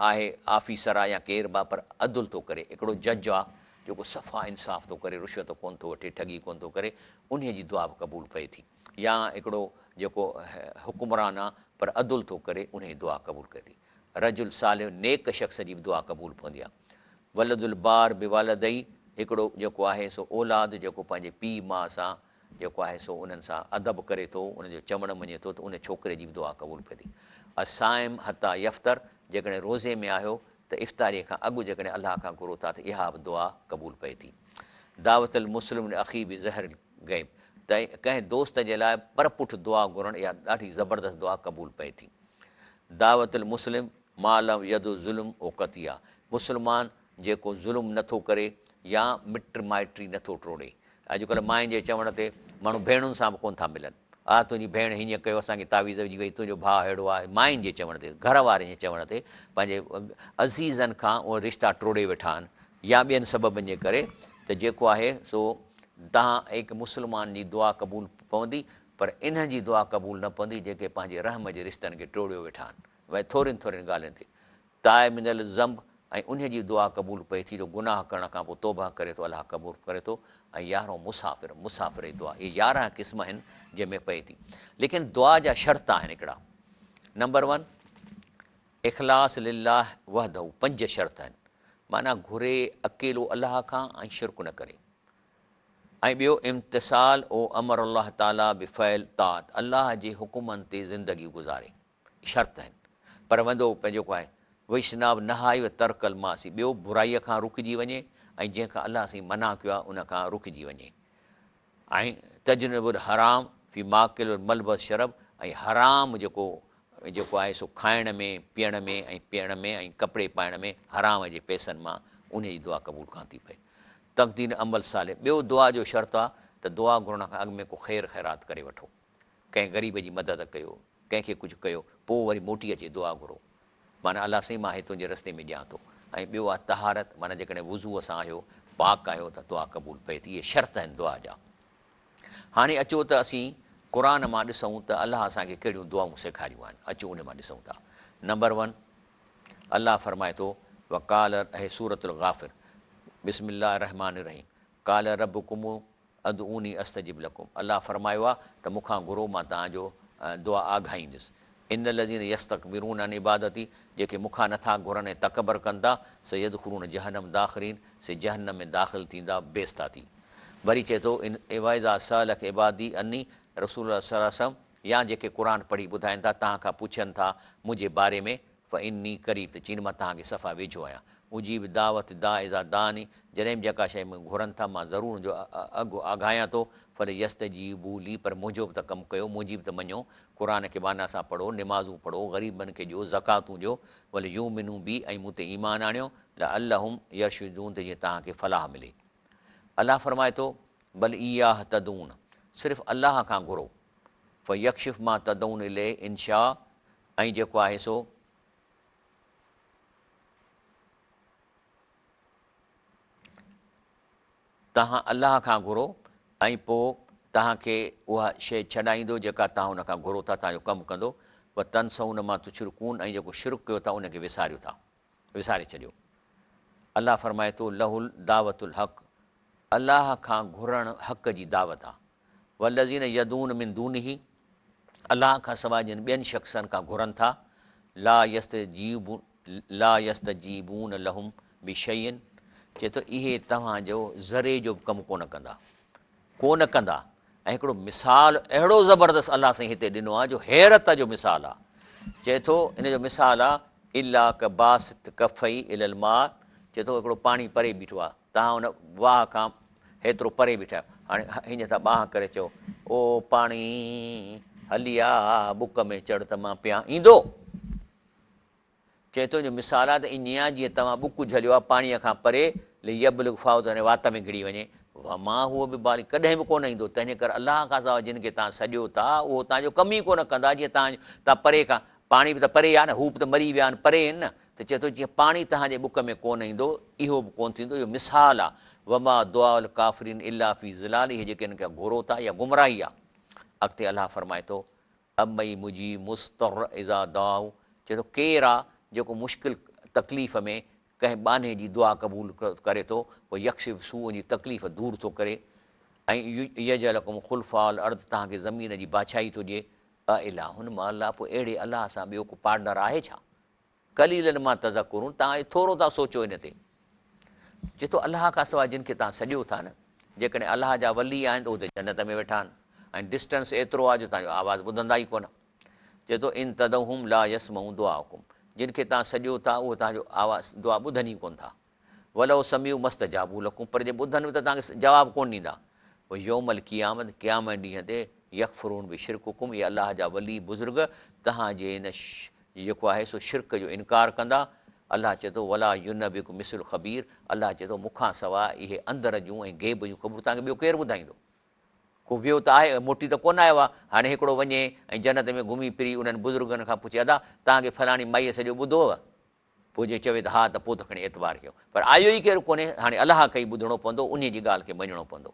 آهي آفيسر آهي يا ڪير به آهي پر عدل ٿو ڪري، هڪڙو جج آهي جيڪو صفا انصاف ٿو ڪري، رشوت ڪونه ٿو وٺي، ٺڳي ڪونه ٿو ڪري، انهيء جي دعا به قبول پئي ٿي. يا هڪڙو جيڪو حڪمران آهي پر عدل ٿو ڪري، انهيء جي دعا قبول پئي ٿي. رجل صالح، نيڪ شخص جي به دعا قبول پوندي آهي. ولد البار بوالديه، هڪڙو جيڪو آهي سو اولاد جيڪو پنهنجي پيء ماء سان جيڪو آهي سو انهن سان ادب ڪري ٿو، انهن جو چوڻ مڃي ٿو ته ان ڇوڪري جي به دعا قبول پئي ٿي. الصائم حتي يفطر، جيڪڏهن روزي ۾ آهيو ته افطاريء کان اڳ جيڪڏهن الله کان گهرو ٿا ته اها به دعا قبول پئي ٿي. دعوت المسلم لاخيه بظهر الغيب، ته ڪنهن دوست جي لاء پرپٺ دعا گهرڻ اها ڏاڍي زبردست دعا قبول پئي ٿي. دعوت المسلم ما لم يدع ظلم او قطيعه، مسلمان جيڪو ظلم نه ٿو ڪري يا مٽ مائٽي نه ٿو ٽوڙي. اڄڪلهه ماين جي چوڻ تي ماڻهو ڀيڻن سان به ڪونه ٿا ملن. آ تنهنجي ڀيڻ هيئن ڪيو اسان کي تعويذ وجهي وئي، تنهنجو ڀاء ههڙو آ. ماين جي چوڻ تي، گهر وارن جي چوڻ تي پنهنجي عزيزن کان اهي رشتا ٽوڙي ويٺا آهن يا ٻين سببن جي ڪري ته جيڪو آهي سو تهان هڪ مسلمان جي دعا قبول پوندي پر انهن جي دعا قبول نه پوندي جيڪي پنهنجي رحم جي رشتن کي ٽوڙيو ويٺا آهن ۽ ٿورين ٿورين ڳالهين تي تائب من الذنب ۽ انهيء جي دعا قبول پئي ٿي جو گناهه ڪرڻ کان پوء توبهه ڪري ٿو الله قبول ڪري ٿو ۽ يارهون مسافر، مسافر جي دعا، اهي 11 قسم آهن جنهن ۾ پئي ٿي ليڪن دعا جا شرط آهن هڪڙا نمبر ون اخلاص لله وحده پنج شرط آهن معنيٰ گهري اڪيلو الله کان ۽ شرڪ نه ڪري ۽ ٻيو امتثال او امر الله تعاليٰ بفعل طاعت الله جي حڪمن تي زندگي گذاري شرط آهن پر وندو پنهنجو ڪو آهي واجتناب نهائي و ترڪ المعاصي ٻيو برائي کان رڪجي وڃي ۽ جنهن کان الله سائين منع ڪيو آهي ان کان رڪجي وڃي ۽ تجنب الحرام في ماڪل والملبس شرب ۽ حرام جيڪو جيڪو آهي سو کائڻ ۾ پيئڻ ۾ ۽ پيئڻ ۾ ۽ ڪپڙي پائڻ ۾ حرام جي پئسن مان انهي جي دعا قبول ڪانه ٿي پئي تقدير عمل صالح ٻيو دعا جو شرط آهي ته دعا گهرڻ کان اڳ ۾ ڪو خير خيرات ڪري وٺو ڪنهن غريب جي مدد ڪيو، ڪنهن کي ڪجهه ڪيو، پوء وري موٽي اچي دعا گهرو. معنيٰ الله سائين مان هي تنهنجي رستي ۾ ڏيان ٿو. ۽ ٻيو آهي طهارت، معنيٰ جيڪڏهن وضوء سان آهيو، پاڪ آهيو ته دعا قبول پئي ٿي. اهي شرط آهن دعا جا. هاڻي اچو ته اسين قرآن مان ڏسون ته الله اسان کي ڪهڙيون دعائون سيکاريون آهن. اچو ان مان ڏسون ٿا. نمبر ون، الله فرمائي ٿو، وقال، اهي سورة الغافر، بسم الله الرحمٰن الرحيم، قال ربڪم ادعوني استجب لڪم الله فرمايو آهي ته مون کان گهرو مان توهان جو دعا آگهائيندس ان الذين يستڪبرون عن عبادتي جيڪي مون کان نٿا گهرن ۽ تڪبر ڪن ٿا سيدخلون جهنم داخرين سي جهنم ۾ داخل ٿيندا بيستا ٿي وري چئي ٿو ان واذا سألک عبادي عني رسول الله صلي الله عليه وسلم يا جيڪي قرآن پڙهي ٻڌائين ٿا توهان کان پڇن ٿا منهنجي باري ۾ فاني قريب ته چين مان توهان کي صفا ويجهو آهيان. اجيب دعوت الداع اذا دعاني، جڏهن به جيڪا شيء مون گهرن ٿا مان ضرور ان جو اڳ آگهايان ٿو، فليستجيبوا لي پر منهنجو به ته ڪم ڪيو، منهنجي به ته مڃو، قرآن کي معنيٰ سان پڙهو، نمازون پڙهو، غريبن کي ڏيو، زڪواتون ڏيو، وليؤمنوا بي ۽ مون تي ايمان آڻيو، لعلهم يرشدون ته جيئن توهان کي فلاح ملي. الله فرمائي ٿو، بل اياه تدعون صرف الله کان گهرو، فيڪشف ما تدعون اليه ان شاء ۽ جيڪو آهي سو، توهان الله کان گهرو ۽ پوء توهان کي اها شيء ڇڏائيندو جيڪا توهان ان کان گهرو ٿا، توهان جو ڪم ڪندو، وتنسون ما تشرڪون ۽ جيڪو شرڪ ڪيو ٿا ان کي وساريو ٿا، وساري ڇڏيو. الله فرمائي ٿو، له الدعوة الحق، الله کان گهرڻ حق جي دعوت آ. والذين يدعون من دونه، الله کان سواء جن ٻين شخصن کان گهرن ٿا، لا لا يستجيبون لهم بشيء، چئي ٿو اهي توهان جو ذري جو به ڪم ڪونه ڪندا، ڪونه ڪندا. ۽ هڪڙو مثال اهڙو زبردست الله سائين هتي ڏنو آهي جو حيرت جو مثال آهي. چئي ٿو ان جو مثال آهي الا ڪباسط ڪفيه الي الماء، چئي ٿو هڪڙو پاڻي پري بيٺو آهي، توهان ان واهه کان هيترو پري بيٺا آهيو، هاڻي هيئن ٿا ٻانهن ڪري چئو، او پاڻي هلي آ، ٻڪ ۾ چڙهه ته مان پيان، ايندو؟ چئي ٿو ان جو مثال آهي ته ائين آهي جيئن توهان ٻڪ جهليو آهي پاڻيء کان پري، ليبلغ فاه ته هن وات ۾ گهڙي وڃي، وما هو ببالغ ڪڏهن به ڪونه ايندو، تنهنجي ڪري الله کان سواء جن کي توهان سڏيو ٿا، اهو توهان جو ڪم ئي ڪونه ڪندا، جيئن توهان پري کان، پاڻي به ته پري آهي نه، هو به ته مري ويا آهن، پري آهن نه. ته چئي ٿو جيئن پاڻي توهان جي ٻڪ ۾ ڪونه ايندو، اهو به ڪونه ٿيندو، اهو مثال آ، وما دعاء الڪافرين الا في ضلال اهي جيڪي انهن کي گهرو ٿا اها گمراهي آ. اڳتي الله فرمائي ٿو، امن يجيب المضطر اذا دعاه چئي ٿو ڪير آ جيڪو مشڪل تڪليف ۾ ڪنهن ٻانهي جي دعا قبول ڪري ٿو، ويڪشف السوء ان جي تڪليف دور ٿو ڪري ۽ يجعلڪم خلفاء الارض توهان کي زمين جي بادشاهي ٿو ڏئي، اله مع الله پوء اهڙي الله سان ٻيو ڪو پارٽنر آهي ڇا؟ قليلا ما تذڪرون توهان اڄ ٿورو ٿا سوچو ان تي. چئي ٿو الله کان سواء جن کي توهان سڏيو ٿا نه جيڪڏهن الله جا ولي آهن ته اهي ته جنت ۾ ويٺا آهن ۽ ڊسٽنس ايترو آهي جو توهان جو آواز ٻڌندا ئي ڪونه. چئي ٿو ان تدعوهم لا يسمعوا دعاءڪم جن کي توهان سڏيو ٿا اهي توهان جو آواز دعا ٻڌن ئي ڪونه ٿا. ولو سمعوا ما استجابوا لڪم پر جي ٻڌن به ته توهان کي جواب ڪونه ڏيندا. ويوم القيامت قيامت ڏينهن تي يڪفرون بشرڪڪم اهي الله جا ولي بزرگ توهان جي ان جيڪو آهي سو شرڪ جو انڪار ڪندا. الله چئي ٿو ولا ينبئڪ مثل خبير الله چئي ٿو مون کان سواء اهي اندر جون ۽ غيب جون خبرون توهان کي ٻيو ڪير ٻڌائيندو؟ ڪو ويو ته آهي موٽي ته ڪونه آيو آهي. هاڻي هڪڙو وڃي ۽ جنت ۾ گهمي ڦري انهن بزرگن کان پڇي ادا توهان کي فلاڻي مائيء سڄو ٻڌو هو؟ پوء جي چوي ته ها ته پوء ته کڻي اعتبار ڪيو پر آيو ئي ڪير ڪونهي، هاڻي الله کي ئي ٻڌڻو پوندو، انهيء جي ڳالهه کي مڃڻو پوندو.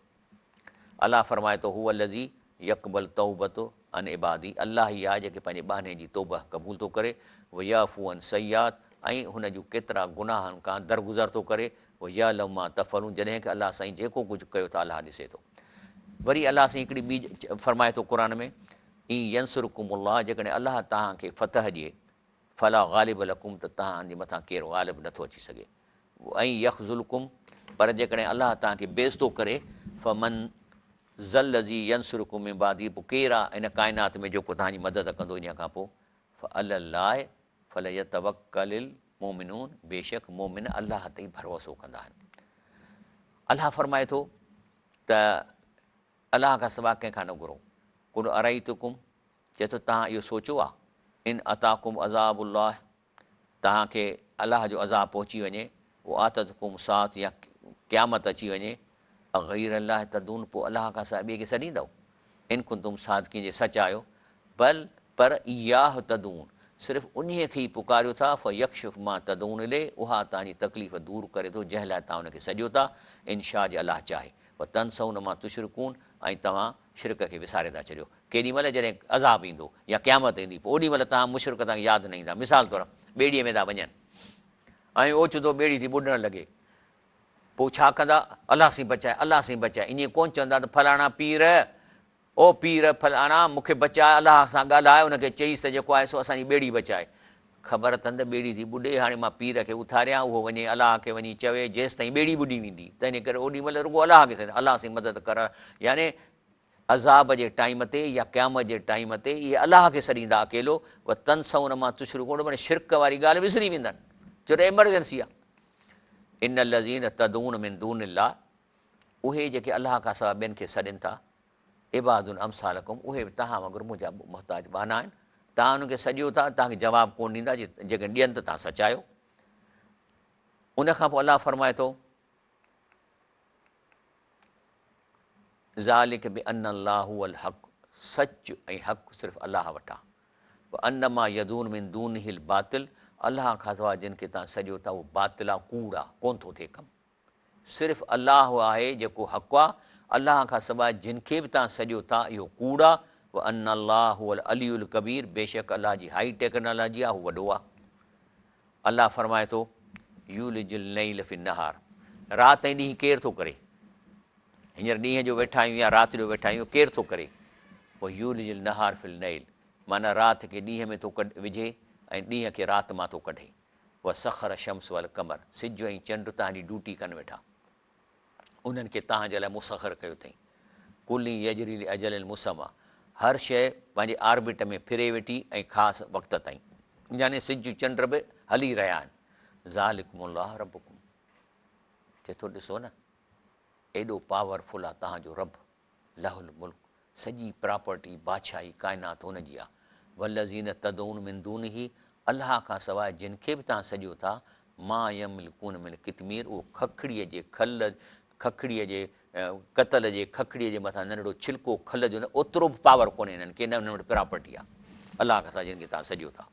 الله فرمائي ٿو، هو الذي يقبل التوبة عن عباده الله ئي آهي جيڪي پنهنجي ٻانهي جي توبه قبول ٿو ڪري، ويعفو عن السيئات ۽ هن جون ڪيترا گناهن کان درگذر ٿو ڪري، ويعلم ما تفعلون جڏهن ڪه الله سائين جيڪو ڪجهه ڪيو ٿا الله ڏسي ٿو. وري الله سائين هڪڙي ٻي فرمائي ٿو قرآن ۾، ان ينصرڪم الله جيڪڏهن الله توهان کي فتح ڏئي فلا غالب لڪم ته توهان جي مٿان ڪير غالب نه ٿو اچي سگهي وان يخذلڪم پر جيڪڏهن الله توهان کي بي عزتو ڪري فمن ذا الذي ينصرڪم من بعده پوء ڪير آهي ان ڪائنات ۾ جيڪو توهان جي مدد ڪندو انهيء کان پوء فعلي الله فليتوڪل المؤمنون بيشڪ مؤمن الله تي ئي ڀروسو ڪندا آهن. الله فرمائي ٿو ته الله کان سواء ڪنهن کان نه گهرو قل ارأيتڪم چئي ٿو توهان اهو سوچيو آ، ان اتاڪم عذاب الله توهان کي الله جو عذاب پهچي وڃي، او آتتڪم الساعة يا قيامت اچي وڃي، اغير الله تدعون پوء الله کان سواء ٻئي کي سڏيندؤ؟ ان ڪنتم صادقين جي سچ آهيو، بل پر اياه تدعون صرف انهيء کي ئي پڪاريو ٿا، فيڪشف ما تدعون اليه اها توهان جي تڪليف دور ڪري ٿو جنهن لاء توهان ان کي سڏيو ٿا، ان شاء جي الله چاهي، وتنسون ما تشرڪون ۽ توهان شرڪ کي وساري ٿا ڇڏيو. ڪيڏي مهل جڏهن عذاب ايندو يا قيامت ايندي پوء اوڏي مهل توهان مشرڪ توهان کي ياد نه ايندا. مثال طور ٻيڙيء ۾ ٿا وڃن ۽ اوچتو ٻيڙي ٿي ٻڏڻ لڳي پوء ڇا ڪندا؟ الله سائين بچاء الله سائين بچاء ائين ڪونه چوندا ته فلاڻا پير او پير فلاڻا مون کي بچاء الله سان ڳالهاء ان کي چئيس ته جيڪو آهي سو اسان جي ٻيڙي بچائي. خبر اٿن ته ٻيڙي ٿي ٻڏي، هاڻي مان پير کي اٿاريان، اهو وڃي الله کي وڃي چوي، جيستائين ٻيڙي ٻڏي ويندي. تنهنجي ڪري اوڏي مهل رڳو الله کي سڏ، الله سائين مدد ڪر، يعني عذاب جي ٽائيم تي يا قيامت جي ٽائيم تي اهي الله کي سڏيندا اڪيلو، وتنسون ما تشرڪون معنيٰ شرڪ واري ڳالهه وسري ويندن، ڇو ته ايمرجنسي آهي. ان الذين تدعون من دون الله اهي جيڪي الله کان سواء ٻين کي سڏين ٿا، عباد امثالڪم اهي به توهان وانگر منهنجا محتاج ٻانها آهن، توهان انهن کي سڏيو ٿا، توهان کي جواب ڪونه ڏيندا، جيڪڏهن ڏين ته توهان سچا آهيو. ان کان پوء الله فرمائي ٿو. ذلک بان الله هو الحق سچ ۽ حق صرف الله وٽ آهي. وان ما يدعون من دونه الباطل الله کان سواء جن کي توهان سڏيو ٿا اهو باطل آهي ڪوڙ آهي ڪونه ٿو ٿئي ڪم. صرف الله آهي جيڪو حق آهي الله کان سواء جن کي به توهان سڏيو ٿا اهو ڪوڙ آهي. وان الله هو العلي الڪبير بيشڪ الله جي هائي ٽيڪنالاجي آهي هو وڏو آهي. الله فرمائي ٿو، يولج الليل في النهار رات ۽ ڏينهن ڪير ٿو ڪري؟ هينئر ڏينهن جو ويٺا آهيون يا رات جو ويٺا آهيون ڪير ٿو ڪري؟ ويولج النهار في الليل معنيٰ رات کي ڏينهن ۾ ٿو وجهي ۽ ڏينهن کي رات مان ٿو ڪڍي. وسخر الشمس والقمر سج ۽ چنڊ توهان جي ڊيوٽي ڪن ويٺا. انهن کي توهان جي لاء مسخر ڪيو اٿئين. ڪل يجري لاجل مسميٰ هر شيء پنهنجي آربٽ ۾ ڦري ويٺي ۽ خاص وقت تائين. يعني سج چنڊ به هلي رهيا آهن. ذالڪم الله ربڪم چئي ٿو ڏسو نه ايڏو پاور فل آ توهان جو رب. له الملڪ سڄي پراپرٽي، بادشاهي، ڪائنات هن جي آ. والذين تدعون من دونه الله کان سواء جن کي به توهان سڏيو ٿا، ما يملڪون من قطمير اهو ککڙيء جي کل، ککڙيء جي ڪتل جي ککڙيء جي مٿان ننڍڙو ڇلڪو کل جو نه اوترو به پاور ڪونهي انهن کي نه انهن وٽ پراپرٽي آ الله کان سواء جن کي توهان سڏيو ٿا.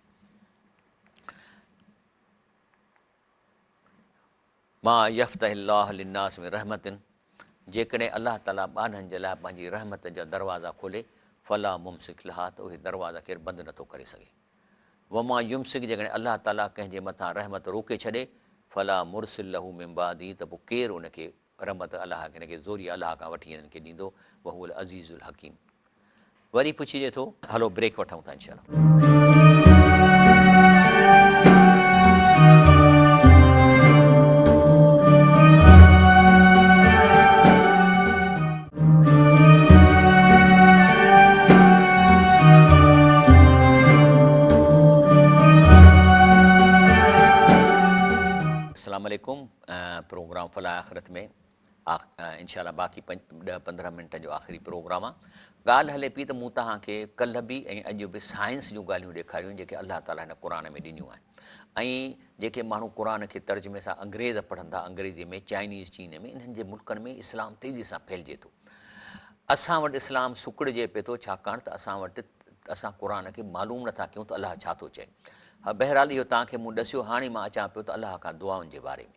ما يفتح الله للناس من رحمة جيڪڏهن الله تعاليٰ ٻانهن جي لاء پنهنجي رحمت جا دروازا کولي فلا ممسڪ لها ته اهي دروازا ڪير بند نٿو ڪري سگهي وما يمسڪ جيڪڏهن الله تعاليٰ ڪنهن جي مٿان رحمت روڪي ڇڏي فلا مرسل له من بعده ته پوء ڪير ان کي رحمت الله هن کي زوريء الله کان وٺي هنن کي ڏيندو وهو العزيز الحڪيم وري پڇجي ٿو. هلو بريڪ وٺون ٿا انشاء الله. السلام عليڪم پروگرام فلاح آخرت ۾ انشاء الله باقي 10 15 منٽن جو آخري پروگرام آ. ڳالهه هلي پئي ته مون توهان کي ڪلهه به ۽ اڄ به سائنس جون ڳالهيون ڏيکاريون جيڪي الله تعالي هن قرآن ۾ ڏنيون آهن ۽ جيڪي ماڻهو قرآن کي ترجمي سان انگريز پڙهن ٿا انگريزي ۾ چائنيز چين ۾ انهن جي ملڪن ۾ اسلام تيزي سان ڦهلجي ٿو اسان وٽ اسلام سڪڙجي پئي ٿو ڇاڪاڻ ته اسان وٽ اسان قرآن کي معلوم نٿا ڪيون ته الله ڇا ٿو چئي بهرحال اهو توهان کي مون ڏسيو هاڻي مان اچان پيو ته الله کان دعائن جي باري ۾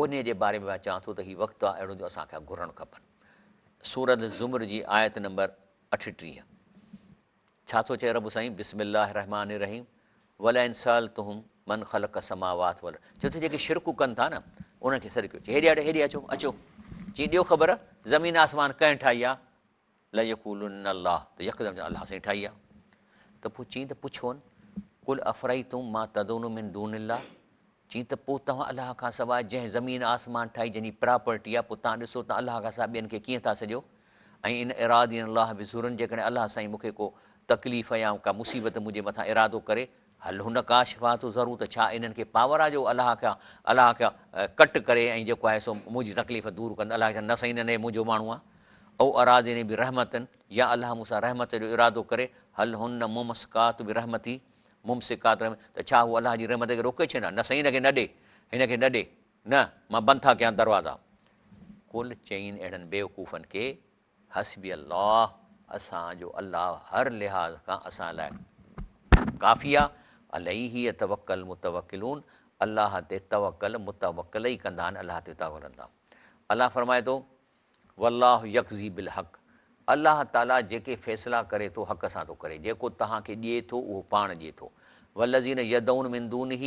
انهيء جي باري ۾ مان چوان ٿو ته هي وقت آهي اهڙو جو اسان کي گهرڻ کپن. سورة الزمر جي آيت نمبر 38 ڇا ٿو چئي رب سائين بسم الله الرحمٰن الرحيم ولئن سألتهم من خلق السماوات والارض چئي ٿو جيڪي شرڪ ڪن ٿا نه انهن کي سڏ ڪيو چئي هيڏي اڙي هيڏي اچو اچو چئي ڏيو خبر زمين آسمان ڪنهن ٺاهي آهي ليقولن الله ته يڪدم چون الله سائين ٺاهي آ ته پوء چين ته پڇون قل افرئيتم ما تدعون من دون الله چين ته پوء توهان الله کان سواء جنهن زمين آسمان ٺاهي جنهن جي پراپرٽي آ پوء توهان ڏسو ته الله کان سواء ٻين کي ڪيئن ٿا سڏيو ۽ ان ارادني الله بضر جيڪڏهن الله سائين مون کي ڪو تڪليف يا ڪا مصيبت منهنجي مٿان ارادو ڪري هل هن ڪاشفات ضره ته ڇا انهن کي پاور آ جو الله کان الله کان ڪٽ ڪري ۽ جيڪو آهي سو منهنجي تڪليف دور ڪن الله چون نه سائين نه نه هي منهنجو ماڻهو آ او ارادني برحمة يا الله مون سان رحمت جو ارادو ڪري هل هن ممسڪات برحمتي ممسڪات رحمتي ته ڇا هو الله جي رحمت کي روڪي ڇڏيندا نه سائين هن کي نه ڏي هن کي نه ڏي نه مان بند ٿا ڪيان دروازا قل چئين اهڙن بيوقوفن کي حسبي الله اسان جو الله هر لحاظ کان اسان لاء ڪافي آ، عليه يتوڪل المتوڪلون الله تي توڪل متوڪل ئي ڪندا آهن الله تي توڪل ڪندا. الله فرمائي ٿو، والله يقضي بالحق الله تعالي جيڪي فيصلا ڪري ٿو حق سان ٿو ڪري، جيڪو توهان کي ڏئي ٿو اهو پاڻ ڏئي ٿو. والذين يدعون من دونه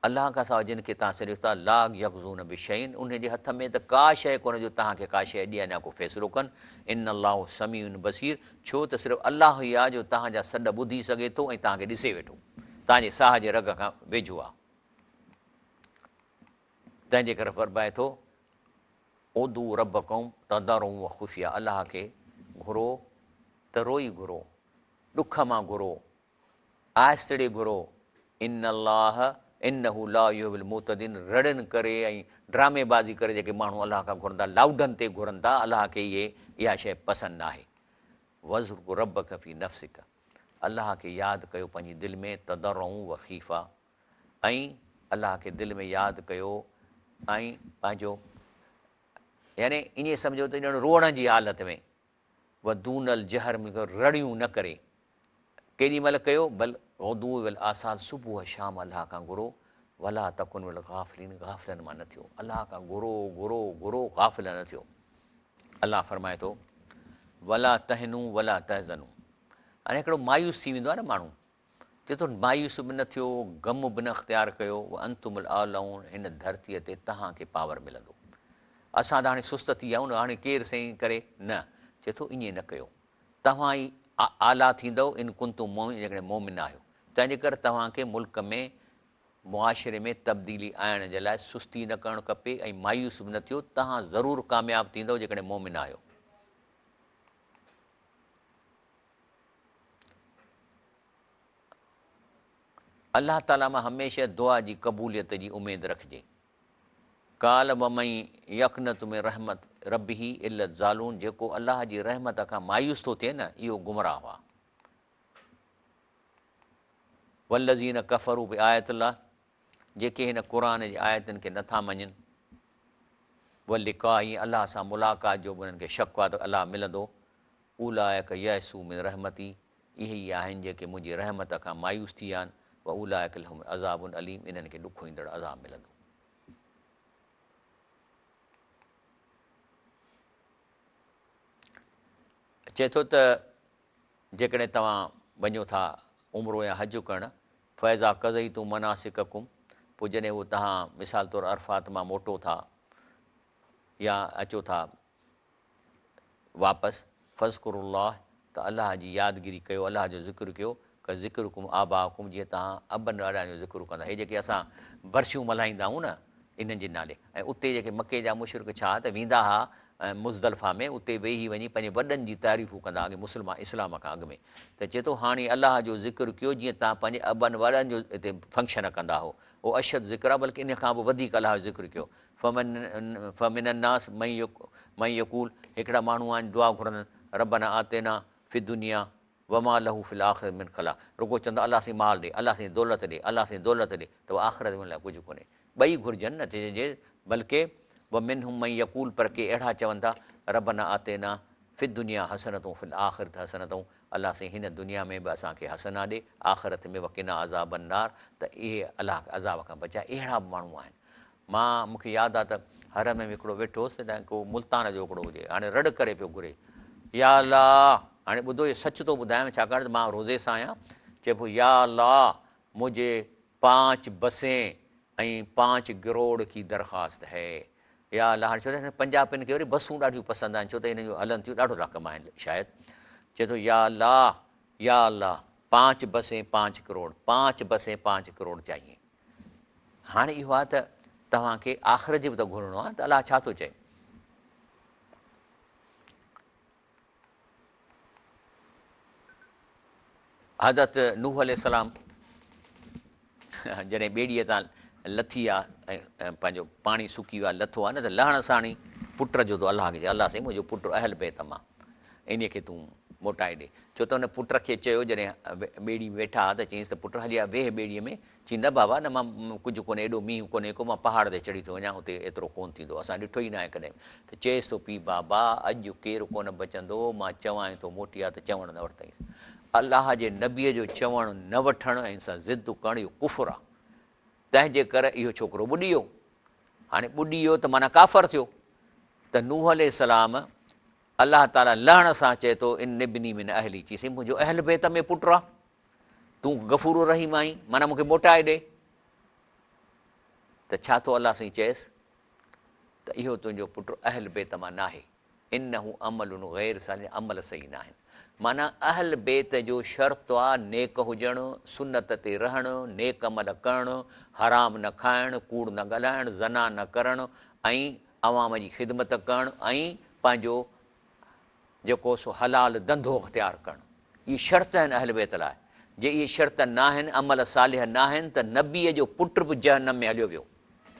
الله کان سواء جن کي توهان سڏيو ٿا، لا يقضون بشيء، انهن جي هٿ ۾ ته ڪا شيء ڪونهي جو توهان کي ڪا شيء ڏين يا ڪو فيصلو ڪن، ان الله سميع بصير، ڇو ته صرف الله ئي آهي جو توهان جا سڏ ٻڌي سگهي ٿو ۽ توهان کي ڏسي ويٺو، توهان جي ساهه جي رڳ کان ويجهو آهي. تنهن جي ڪري فرمائي ٿو، ادعوا ربڪم تضرعا وخفيا، الله کي گهرو ته روئي گهرو، ڏک مان گهرو، آهستڙي گهرو، ان الله انه لا يحب المعتدين رڙين ڪري ۽ ڊرامي بازي ڪري جيڪي ماڻهو الله کان گهرن ٿا لائوڊن تي گهرن ٿا الله کي اهي اها شيء پسند ناهي. واذڪر ربک في نفسک الله کي ياد ڪيو پنهنجي دل ۾ تضرعا وخيفة ۽ الله کي دل ۾ ياد ڪيو ۽ پنهنجو يعني ائين سمجهو ته ڄڻ روئڻ جي حالت ۾ ودون الجهر من رڙيون نه ڪري ڪيڏي مهل ڪيو بالغدو والآصال صبح شام الله کان گهرو ولا تڪن من الغافلين غافلن مان نه ٿيو الله کان گهرو گهرو گهرو غافل نه ٿيو الله فرمائي ٿو ولا تهنوا ولا تحزنوا هاڻي هڪڙو مايوس ٿي ويندو آهي نه ماڻهو چئي ٿو مايوس به نه ٿيو، غم به نه اختيار ڪيو، وانتم الاعلون هن ڌرتيء تي توهان کي پاور ملندو. اسان ته هاڻي سست ٿي ويا آهيون نه هاڻي ڪير سائين ڪري، نه، چئي ٿو ائين نه ڪيو، توهان ئي اعليٰ ٿيندؤ ان ڪنتم مؤمنين جيڪڏهن مؤمن آهيو. تنهنجي ڪري توهان کي ملڪ ۾ معاشري ۾ تبديلي آڻڻ جي لاء سستي نه ڪرڻ کپي ۽ مايوس به نه ٿيو، توهان ضرور ڪامياب ٿيندؤ جيڪڏهن مؤمن آهيو. الله تعاليٰ مان هميشه دعا جي قبوليت جي اميد رکجي. قال ومن يقنط من رحمة ربه الا الضالون جيڪو الله جي رحمت کان مايوس ٿو ٿئي نه اهو گمراهه آهي. والذين ڪفروا بآيات الله جيڪي هن قرآن جي آيتن کي نٿا مڃين ولقائه الله سان ملاقات جو به انهن کي شڪ آهي ته الله ملندو اولئک يئسوا من رحمتي، اهي ئي آهن جيڪي منهنجي رحمت کان مايوس ٿي ويا آهن، واولئک لهم عذاب اليم، انهن کي ڏکوئيندڙ عذاب ملندو. چئي ٿو ته جيڪڏهن توهان وڃو ٿا عمرو يا حج ڪرڻ، فاذا قضيتم مناسڪڪم، پوء جڏهن اهو توهان مثال طور عرفات مان موٽو ٿا يا اچو ٿا واپس، فاذڪروا الله ته الله جي يادگيري ڪيو، الله جو ذڪر ڪيو، ڪذڪرڪم آباءڪم جيئن توهان ابن ڏاڏن جو ذڪر ڪندا. هي جيڪي اسان برسيون ملهائيندا آهيون نه انهن جي نالي ۽ اتي جيڪي مڪي جا مشرڪ ڇا ته ويندا ها مزدلفه ۾ اتي ويهي وڃي پنهنجي وڏن جي تعريفون ڪندا اڳي مسلمان اسلام کان اڳ ۾ ته چئي ٿو هاڻي الله جو ذڪر ڪيو جيئن توهان پنهنجي ابن وڏن جو اتي فنڪشن ڪندا هو اهو اشد ذڪر آهي بلڪه ان کان به وڌيڪ الله جو ذڪر ڪيو فمن الناس من يقول هڪڙا ماڻهو آهن دعا گهرن ربنا آتنا في الدنيا وما له في الاخرة من خلاق رڳو چوندا الله سائين مال ڏي الله سائين دولت ڏي الله سائين دولت ڏي ته آخرت ۾ ان لاء ڪجهه ڪونهي ٻئي گهرجن نه جي بلڪه ومنهم من يقول پر ڪي اهڙا چون ٿا ربنا آتنا في الدنيا حسنة وفي الاخرة حسنة الله سائين هن دنيا ۾ به اسان کي حسنه ڏي آخرت ۾ وقنا عذاب النار ته اهي الله عذاب کان بچائي اهڙا به ماڻهو آهن مان مون کي ياد آ ته حرم ۾ هڪڙو ويٺو هوس ته ڪو ملتان جو هڪڙو هجي هاڻي رڙ ڪري پيو گهري يا الله هاڻي ٻڌو اهو سچ ٿو ٻڌايان ڇاڪاڻ ته مان روزي سان آهيان چئي پيو يا الله مجهي پانچ بسين ۽ پانچ گروڙ ڪي درخواست هي يا الله هاڻي ڇو ته پنجابين کي وري بسون ڏاڍيون پسند آهن ڇو ته هنن جون هلن ٿيون ڏاڍو ٿا ڪمائن شايد چئي ٿو يا الله يا الله پانچ بسين پانچ ڪروڙ پانچ بسين پانچ ڪروڙ چاهيي هاڻي اهو آهي ته توهان کي آخرت جي به ته گهرڻو آهي ته الله ڇا ٿو چئي؟ حضرت نوح عليه السلام جڏهن ٻيڙيء تان لٿي آ ۽ پنهنجو پاڻي سڪي ويو آ لٿو آ نه ته لهڻ ساڻ ئي پٽ جو ٿو الله کي چئي الله سائين منهنجو پٽ اهل بيت مان انهيء کي تون موٽائي ڏي. ڇو ته هن پٽ کي چيو، جڏهن ٻيڙي ۾ ويٺا ها ته چيائينس ته پٽ هلي آ ويهه ٻيڙيء ۾. چيائين نه بابا نه مان ڪجهه ڪونهي ايڏو مينهن ڪونهي ڪو مان پهاڙ تي چڙهي ٿو وڃان اتي ايترو ڪونه ٿيندو اسان ڏٺو ئي ناهي ڪڏهن. ته چئيس ٿو پيء بابا اڄ ڪير ڪونه بچندو مان چوانء ٿو موٽي آ ته چوڻ نه ورتائينس. الله جي نبيء جو چوڻ نه وٺڻ ۽ ان سان ضد ڪرڻ اهو ڪفر آ. تنهن جي ڪري اهو ڇوڪرو ٻڏي ويو. هاڻي ٻڏي ويو ته معنيٰ ڪافر ٿيو. ته نوح عليه السلام الله تعاليٰ لهڻ سان چئي ٿو، ان ابني من اهلي، چي سائين منهنجو اهل بيت ۾ پٽ آ، تون غفور الرحيم آهين، معنيٰ مون کي موٽائي ڏي. ته ڇا ٿو الله سائين چئيس ته اهو تنهنجو پٽ اهل بيت مان ناهي، انه عمل غير صالح، عمل صحيح ناهن. معنيٰ اهل بيت جو شرط آ نيڪ هجڻ، سنت تي رهڻ، نيڪ عمل ڪرڻ، حرام نه کائڻ، ڪوڙ نه ڳالهائڻ، زنا نه ڪرڻ ۽ عوام جي خدمت ڪرڻ ۽ پنهنجو جيڪو سو حلال ڌنڌو اختيار ڪرڻ اهي شرط آهن اهل بيت لاء. جي اهي شرط ناهن، عمل صالح ناهن ته نبيء جو پٽ به جهنم ۾ هليو ويو.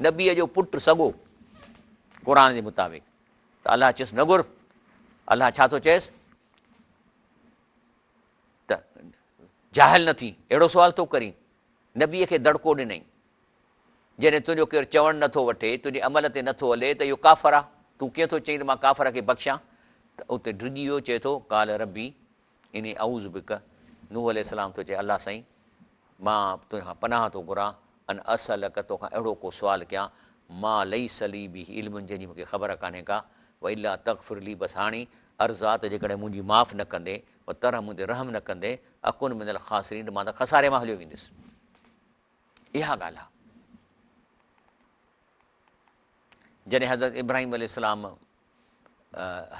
نبيء جو پٽ سڳو قرآن جي مطابق ته الله چيس نه گهر. الله ڇا ٿو چئيس ته جاهل نه ٿي، اهڙو سوال ٿو ڪرين. نبيء کي دڙڪو ڏنائين. جڏهن تنهنجو ڪير چوڻ نه ٿو وٺي، تنهنجي عمل تي نه ٿو هلي ته اهو ڪافر آ، تون ڪيئن ٿو چئين ته مان ڪافر کي بخشان؟ ته اتي ڊڄي ويو، چئي ٿو، قال ربي اني اعوذ بک، نوح عليه السلام ٿو چئي الله سائين مان تنهنجي کان پناهه ٿو گهران، ان اسئلک توکان اهڙو ڪو سوال ڪيان، ما ليس لي به علم جنهن جي مون کي خبر ڪانهي ڪا، والا تغفر لي بس هاڻي عرض آ ته جيڪڏهن منهنجي معاف نه ڪندين، وترحم مون تي رحم نه ڪندين، اڪن من الخاسرين ته مان ته خساري مان هليو ويندس. اها ڳالهه آ. جڏهن حضرت ابراهيم عليه السلام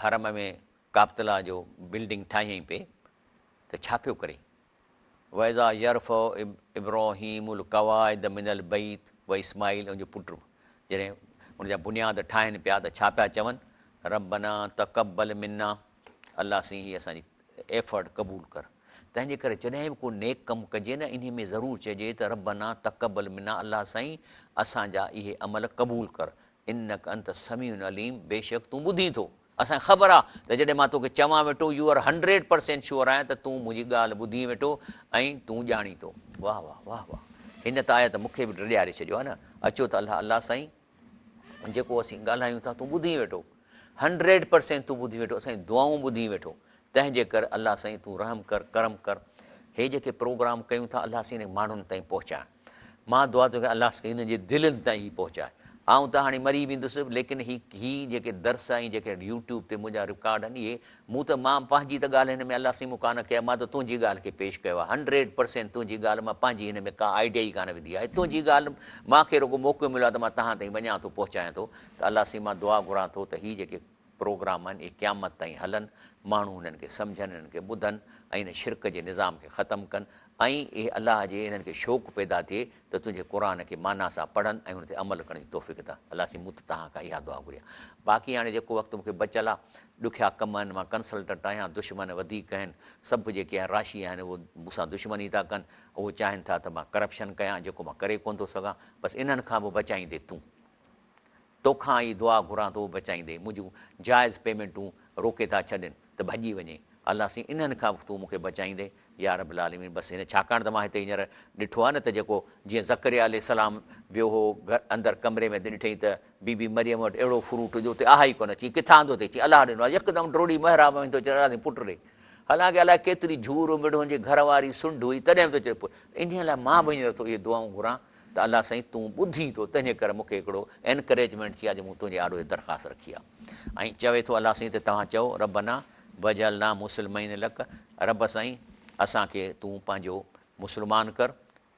حرم ۾ ڪعبة الله جو بلڊنگ ٺاهيائين پئي ته ڇا پيو ڪري؟ واذا يرفع ابراهيم القواعد من البيت واسماعيل ان جو پٽ جڏهن ان جا بنياد ٺاهن پيا ته ڇا پيا چون؟ ربنا تقبل منا الله سائين هي اسان جي ايفرٽ قبول ڪر. تنهن جي ڪري جڏهن به ڪو نيڪ ڪم ڪجي نه انهي ۾ ضرور چئجي ته ربنا تقبل منا الله سائين اسان جا اهي عمل قبول ڪر انک انت السميع العليم بيشڪ تون ٻڌين ٿو اسان کي خبر آ ته جڏهن مان توکي چوان ويٺو you are hundred percent sure آهيان ته تون منهنجي ڳالهه ٻڌين ويٺو ۽ تون ڄاڻين ٿو واه واه واه واه هن ته آيت مون کي به ڊيڄاري ڇڏيو آ نه اچو ته الله الله سائين جيڪو اسين ڳالهايون ٿا تون ٻڌين ويٺو هنڊريڊ پرسينٽ تون ٻڌين ويٺو اسان جون دعائون ٻڌين ويٺو تنهن جي ڪر الله سائين تون رحم ڪر ڪرم ڪر هي جيڪي پروگرام ڪيون ٿا الله سائين انهن ماڻهن تائين پهچائڻ مان دعا ٿو ڪيان الله سائين انهن جي دلين تائين هي پهچائي آئون ته هاڻي مري ويندس ليڪن هي هي جيڪي درس ۽ جيڪي يوٽيوب تي منهنجا رڪارڊ آهن اهي مون ته مان پنهنجي ته ڳالهه هن ۾ الله سائين مون ڪانه ڪئي آهي مان ته تنهنجي ڳالهه کي پيش ڪيو آهي هنڊريڊ پرسينٽ تنهنجي ڳالهه مان پنهنجي هن ۾ ڪا آئيڊيا ئي ڪانه وڌي آهي تنهنجي ڳالهه مان کي رڳو موقعو مليو آهي ته مان توهان تائين وڃان ٿو پهچايان ٿو ته الله سائين مان دعا گهران ٿو ته هي جيڪي پروگرام آهن اهي قيامت تائين هلن، ماڻهو انهن کي سمجهن، انهن کي ٻڌن ۽ ان شرڪ جي نظام کي ختم ڪن ۽ اهي الله جي انهن کي شوق پيدا ٿئي ته تنهنجي قرآن کي معنيٰ سان پڙهن ۽ ان تي عمل ڪرڻ جي توفيق عطا الله سائين مون ته توهان کان اها دعا گهري آهي باقي هاڻي جيڪو وقت مون کي بچيل آهي ڏکيا ڪم آهن مان ڪنسلٽنٽ آهيان دشمن وڌيڪ آهن سڀ جيڪي آهن راشي آهن اهو مون سان دشمني ٿا ڪن اهو چاهين ٿا ته مان ڪرپشن ڪيان جيڪو مان ڪري ڪونه ٿو سگهان بس انهن کان به بچائيندي تون. توکان ئي دعا گهران ٿو بچائيندي منهنجون جائز پيمينٽون روڪي ٿا ڇڏين ته ڀڄي وڃي الله سائين انهن کان به تون مون کي بچائيندي يا رب العالمين بس هن ڇاڪاڻ ته مان هتي هينئر ڏٺو آهي نه ته جيڪو جيئن زڪريا عليه السلام ويو هو گهر اندر ڪمري ۾ ته ڏٺئين ته بي بي مريم وٽ اهڙو فروٽ جو اتي آهي ئي ڪونه چيائين ڪٿان آندو اٿئي چيائين الله ڏنو آهي يڪدم ڊوڙي محراب ۾ ٿو چئي الله سائين پٽ ڏي حالانڪه الائي ڪيتري جهور امڙ هن جي گهر واري سنڍ هئي تڏهن به ٿو چئي پٽ انهيء لاء مان به هينئر ٿو اهي دعائون گهران ته الله سائين تون ٻڌين ٿو تنهنجي ڪري مون کي هڪڙو انڪريجمينٽ ٿي آهي جو مون تنهنجي آڏو هي درخواست رکي آهي ۽ چوي ٿو الله سائين ته توهان چئو ربنا واجعلنا مسلمين لڪ رب سائين اسان کي تون پنهنجو مسلمان ڪر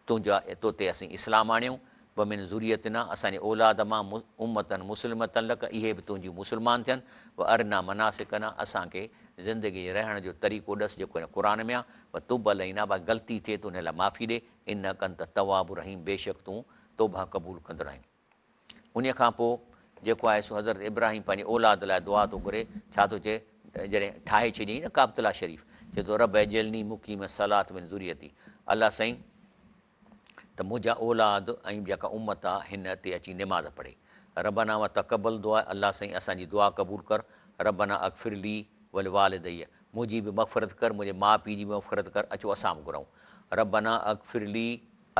تنهنجا تو تي اسين اسلام آڻيون ومن ذريتنا اسان جي اولاد مان امة مسلمة لڪ اهي به تنهنجيون مسلمان ٿين وارنا مناسڪنا اسان کي زندگي جي رهڻ جو طريقو ڏس جيڪو هن قرآن ۾ آهي وتب علينا باقي غلطي ٿئي ته ان لاء معافي ڏي انک انت التواب الرحيم بيشڪ تون توبه قبول ڪندڙ آهين. انهيء کان پوء جيڪو آهي سو حضرت ابراهيم پنهنجي اولاد لاء دعا ٿو گهري، ڇا ٿو چئي، جڏهن ٺاهي ڇڏيائين نه ڪعبة الله شريف، چئي ٿو رب اجعلني مقيم الصلوة من ذريتي الله سائين ته منهنجا اولاد ۽ جيڪا امت آ هن تي اچي نماز پڙهي. ربنا وتقبل دعاء الله سائين اسان جي دعا قبول ڪر، ربنا اغفر لي ولوالدي منهنجي به مغفرت ڪر منهنجي ماء پيء جي به مغفرت ڪر اچو اسان به گهرون ربنا اغفر لي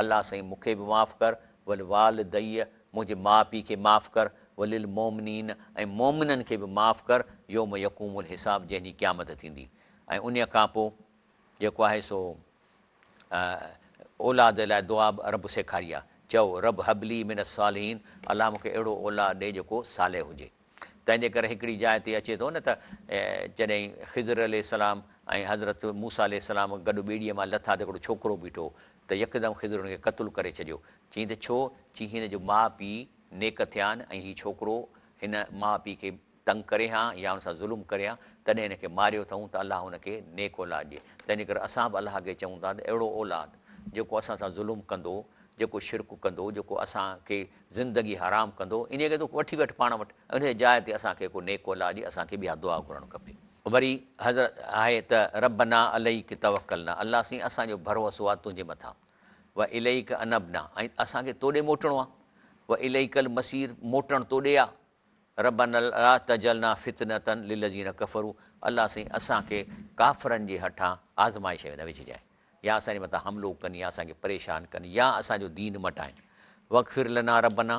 الله سائين مون کي به معاف ڪر ولوالدي منهنجي ماء پيء کي معاف ڪر وللمومنين ۽ مومنن کي به معاف ڪر يوم يقوم الحساب جنهن ڏينهن قيامت ٿيندي ۽ انهيء کان پوء جيڪو آهي سو اولاد لاء دعا به رب سيکاري آهي چئو رب هب لي من الصالحين الله مون کي اهڙو اولاد ڏي جيڪو صالح هجي. تنهن جي ڪري هڪڙي جاء تي اچي ٿو نه ته جڏهن خضر عليه السلام ۽ حضرت موسيٰ عليه السلام گڏ ٻيڙيء مان لٿا ته هڪڙو ڇوڪرو بيٺو هو ته يڪدم خضر ان کي قتل ڪري ڇڏيو. چيائين ته ڇو؟ چيائين هن جو ماء پيء نيڪ ٿيا آهن ۽ هي ڇوڪرو هن ماء پيء کي تنگ ڪري ها يا ان سان ظلم ڪري ها تڏهن هن کي ماريو اٿئون ته الله هن کي نيڪ اولاد ڏئي. تنهن جي ڪري اسان به الله کي چئون ٿا ته اهڙو اولاد جيڪو اسان سان ظلم ڪندو، جيڪو شرڪ ڪندو، جيڪو اسان کي زندگي حرام ڪندو، انهيء کي تون وٺي وٺ پاڻ وٽ، انهيء جاء تي اسان کي ڪو نيڪ اولاد ڏي، اسان کي به اها دعا گهرڻ کپي. وري حضرت آهي ته ربنا عليڪ توڪلنا الله سائين اسان جو ڀروسو آهي تنهنجي مٿان و اليڪ انبنا ۽ اسان کي توڏي موٽڻو آهي و اليڪ المصير موٽڻ توڏي آهي ربنا لا تجعلنا فتنة للذين ڪفروا الله سائين اسان کي ڪافرن جي هٿان آزمائش ۾ نه وجهجانء يا اسان جي مٿان حملو ڪن يا اسان کي پريشان ڪن يا اسان جو دين مٽائن واغفر لنا ربنا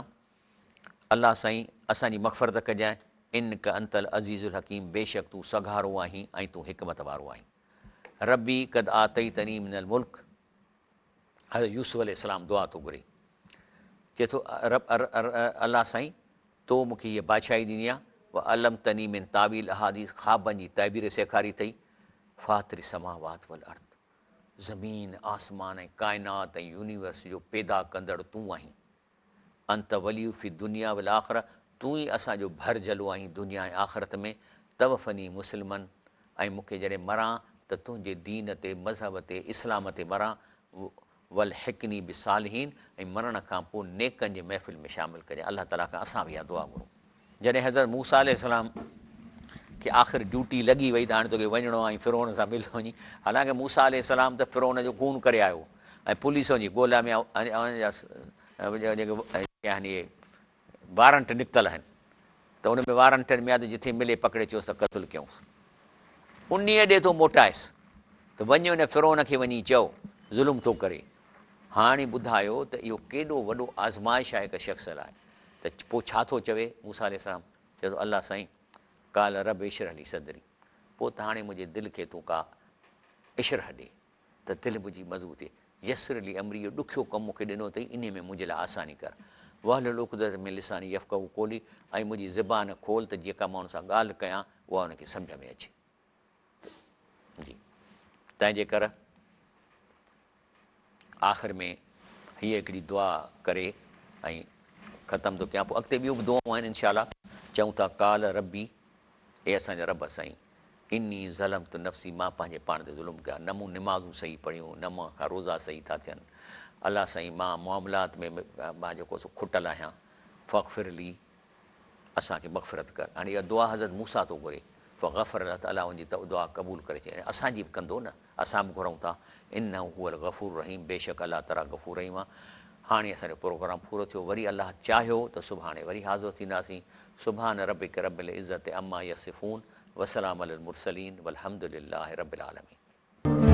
الله سائين اسان جي مغفرت ڪجانء انڪ انت العزيز الحڪيم بيشڪ تون سگهارو آهين ۽ تون حڪمت وارو آهين ربي قد آتيتني من الملڪ حضرت يوسف عليه السلام دعا ٿو گهري چئي ٿو رب الله سائين تو مون کي هيء بادشاهي ڏني آهي وعلمتني من تاويل الاحاديث خوابن جي تعبير سيکاري اٿئي فاطر السماوات والارض زمين آسمان ۽ ڪائنات ۽ يونيورس جو پيدا ڪندڙ تون آهين انت ولي في الدنيا والآخرة تون ئي اسان جو ڀرجهلو آهين دنيا ۽ آخرت ۾ توفني مسلما ۽ مون کي جڏهن مران ته تنهنجي دين تي، مذهب تي، اسلام تي مران، والحقني بالصالحين ۽ مرڻ کان پوء نيڪن جي محفل ۾ شامل ڪجانء الله تعاليٰ کان اسان به اها دعا گهرون. جڏهن حضرت موسيٰ عليه السلام کي آخر ڊيوٽي لڳي وئي ته هاڻي توکي وڃڻو آهي ۽ فرعون سان ملڻو وڃي حالانڪه موسيٰ عليه السلام ته فرعون جو خون ڪري آيو ۽ پوليس جي ڳولا ۾ ان جا جيڪي آهن اهي وارنٽ نڪتل آهن ته ان ۾ وارنٽن ۾ آهي ته جٿي ملي پڪڙي اچوس ته قتل ڪيونس انهيء ڏي ٿو موٽائيس ته وڃ ان فرعون کي وڃي چئو ظلم ٿو ڪري هاڻي ٻڌايو ته اهو ڪيڏو وڏو آزمائش آهي هڪ شخص لاء ته پوء ڇا ٿو چوي؟ موسيٰ عليه السلام چئي ٿو الله سائين قال رب اشرح لي صدري پوء ته هاڻي منهنجي دل کي تون ڪا اشرح ڏي ته دل منهنجي مضبوط ٿئي يسر لي امري اهو ڏکيو ڪم مون کي ڏنو اٿئي انهي ۾ منهنجي لاء آساني ڪر واحلل عقدة من لساني يفقهوا قولي ۽ منهنجي زبان کول ته جيڪا مان ان سان ڳالهه ڪيان اها ان کي سمجهه ۾ اچي جي تنهن جي ڪر آخر ۾ هيء هڪڙي دعا ڪري ۽ ختم ٿو ڪيان پوء اڳتي ٻيون به دعائون آهن انشاء الله چئون ٿا قال ربي اي اسان جا رب سائين اني ظلمت نفسي مان پنهنجي پاڻ تي ظلم ڪيو آهي نه مون نمازون صحيح پڙهيون نه مون کان روزا صحيح ٿا ٿين الله سائين مان معاملات ۾ مان جيڪو سو کٽل آهيان فاغفر لي اسان کي مغفرت ڪر. هاڻي اها دعا حضرت موسيٰ ٿو گهري، فغفر له ته الله ان جي دعا قبول ڪري ڇڏي ۽ اسان جي به ڪندو نه، اسان به گهرون ٿا، انه هو الغفور الرحيم بيشڪ الله تعاليٰ غفور رحيم آهي. هاڻي اسان جو پروگرام پورو ٿيو، وري الله چاهيو ته سڀاڻي وري حاضر ٿينداسين. سبحان ربک رب العزة عما يصفون وسلام علي المرسلين والحمد لله رب العالمين.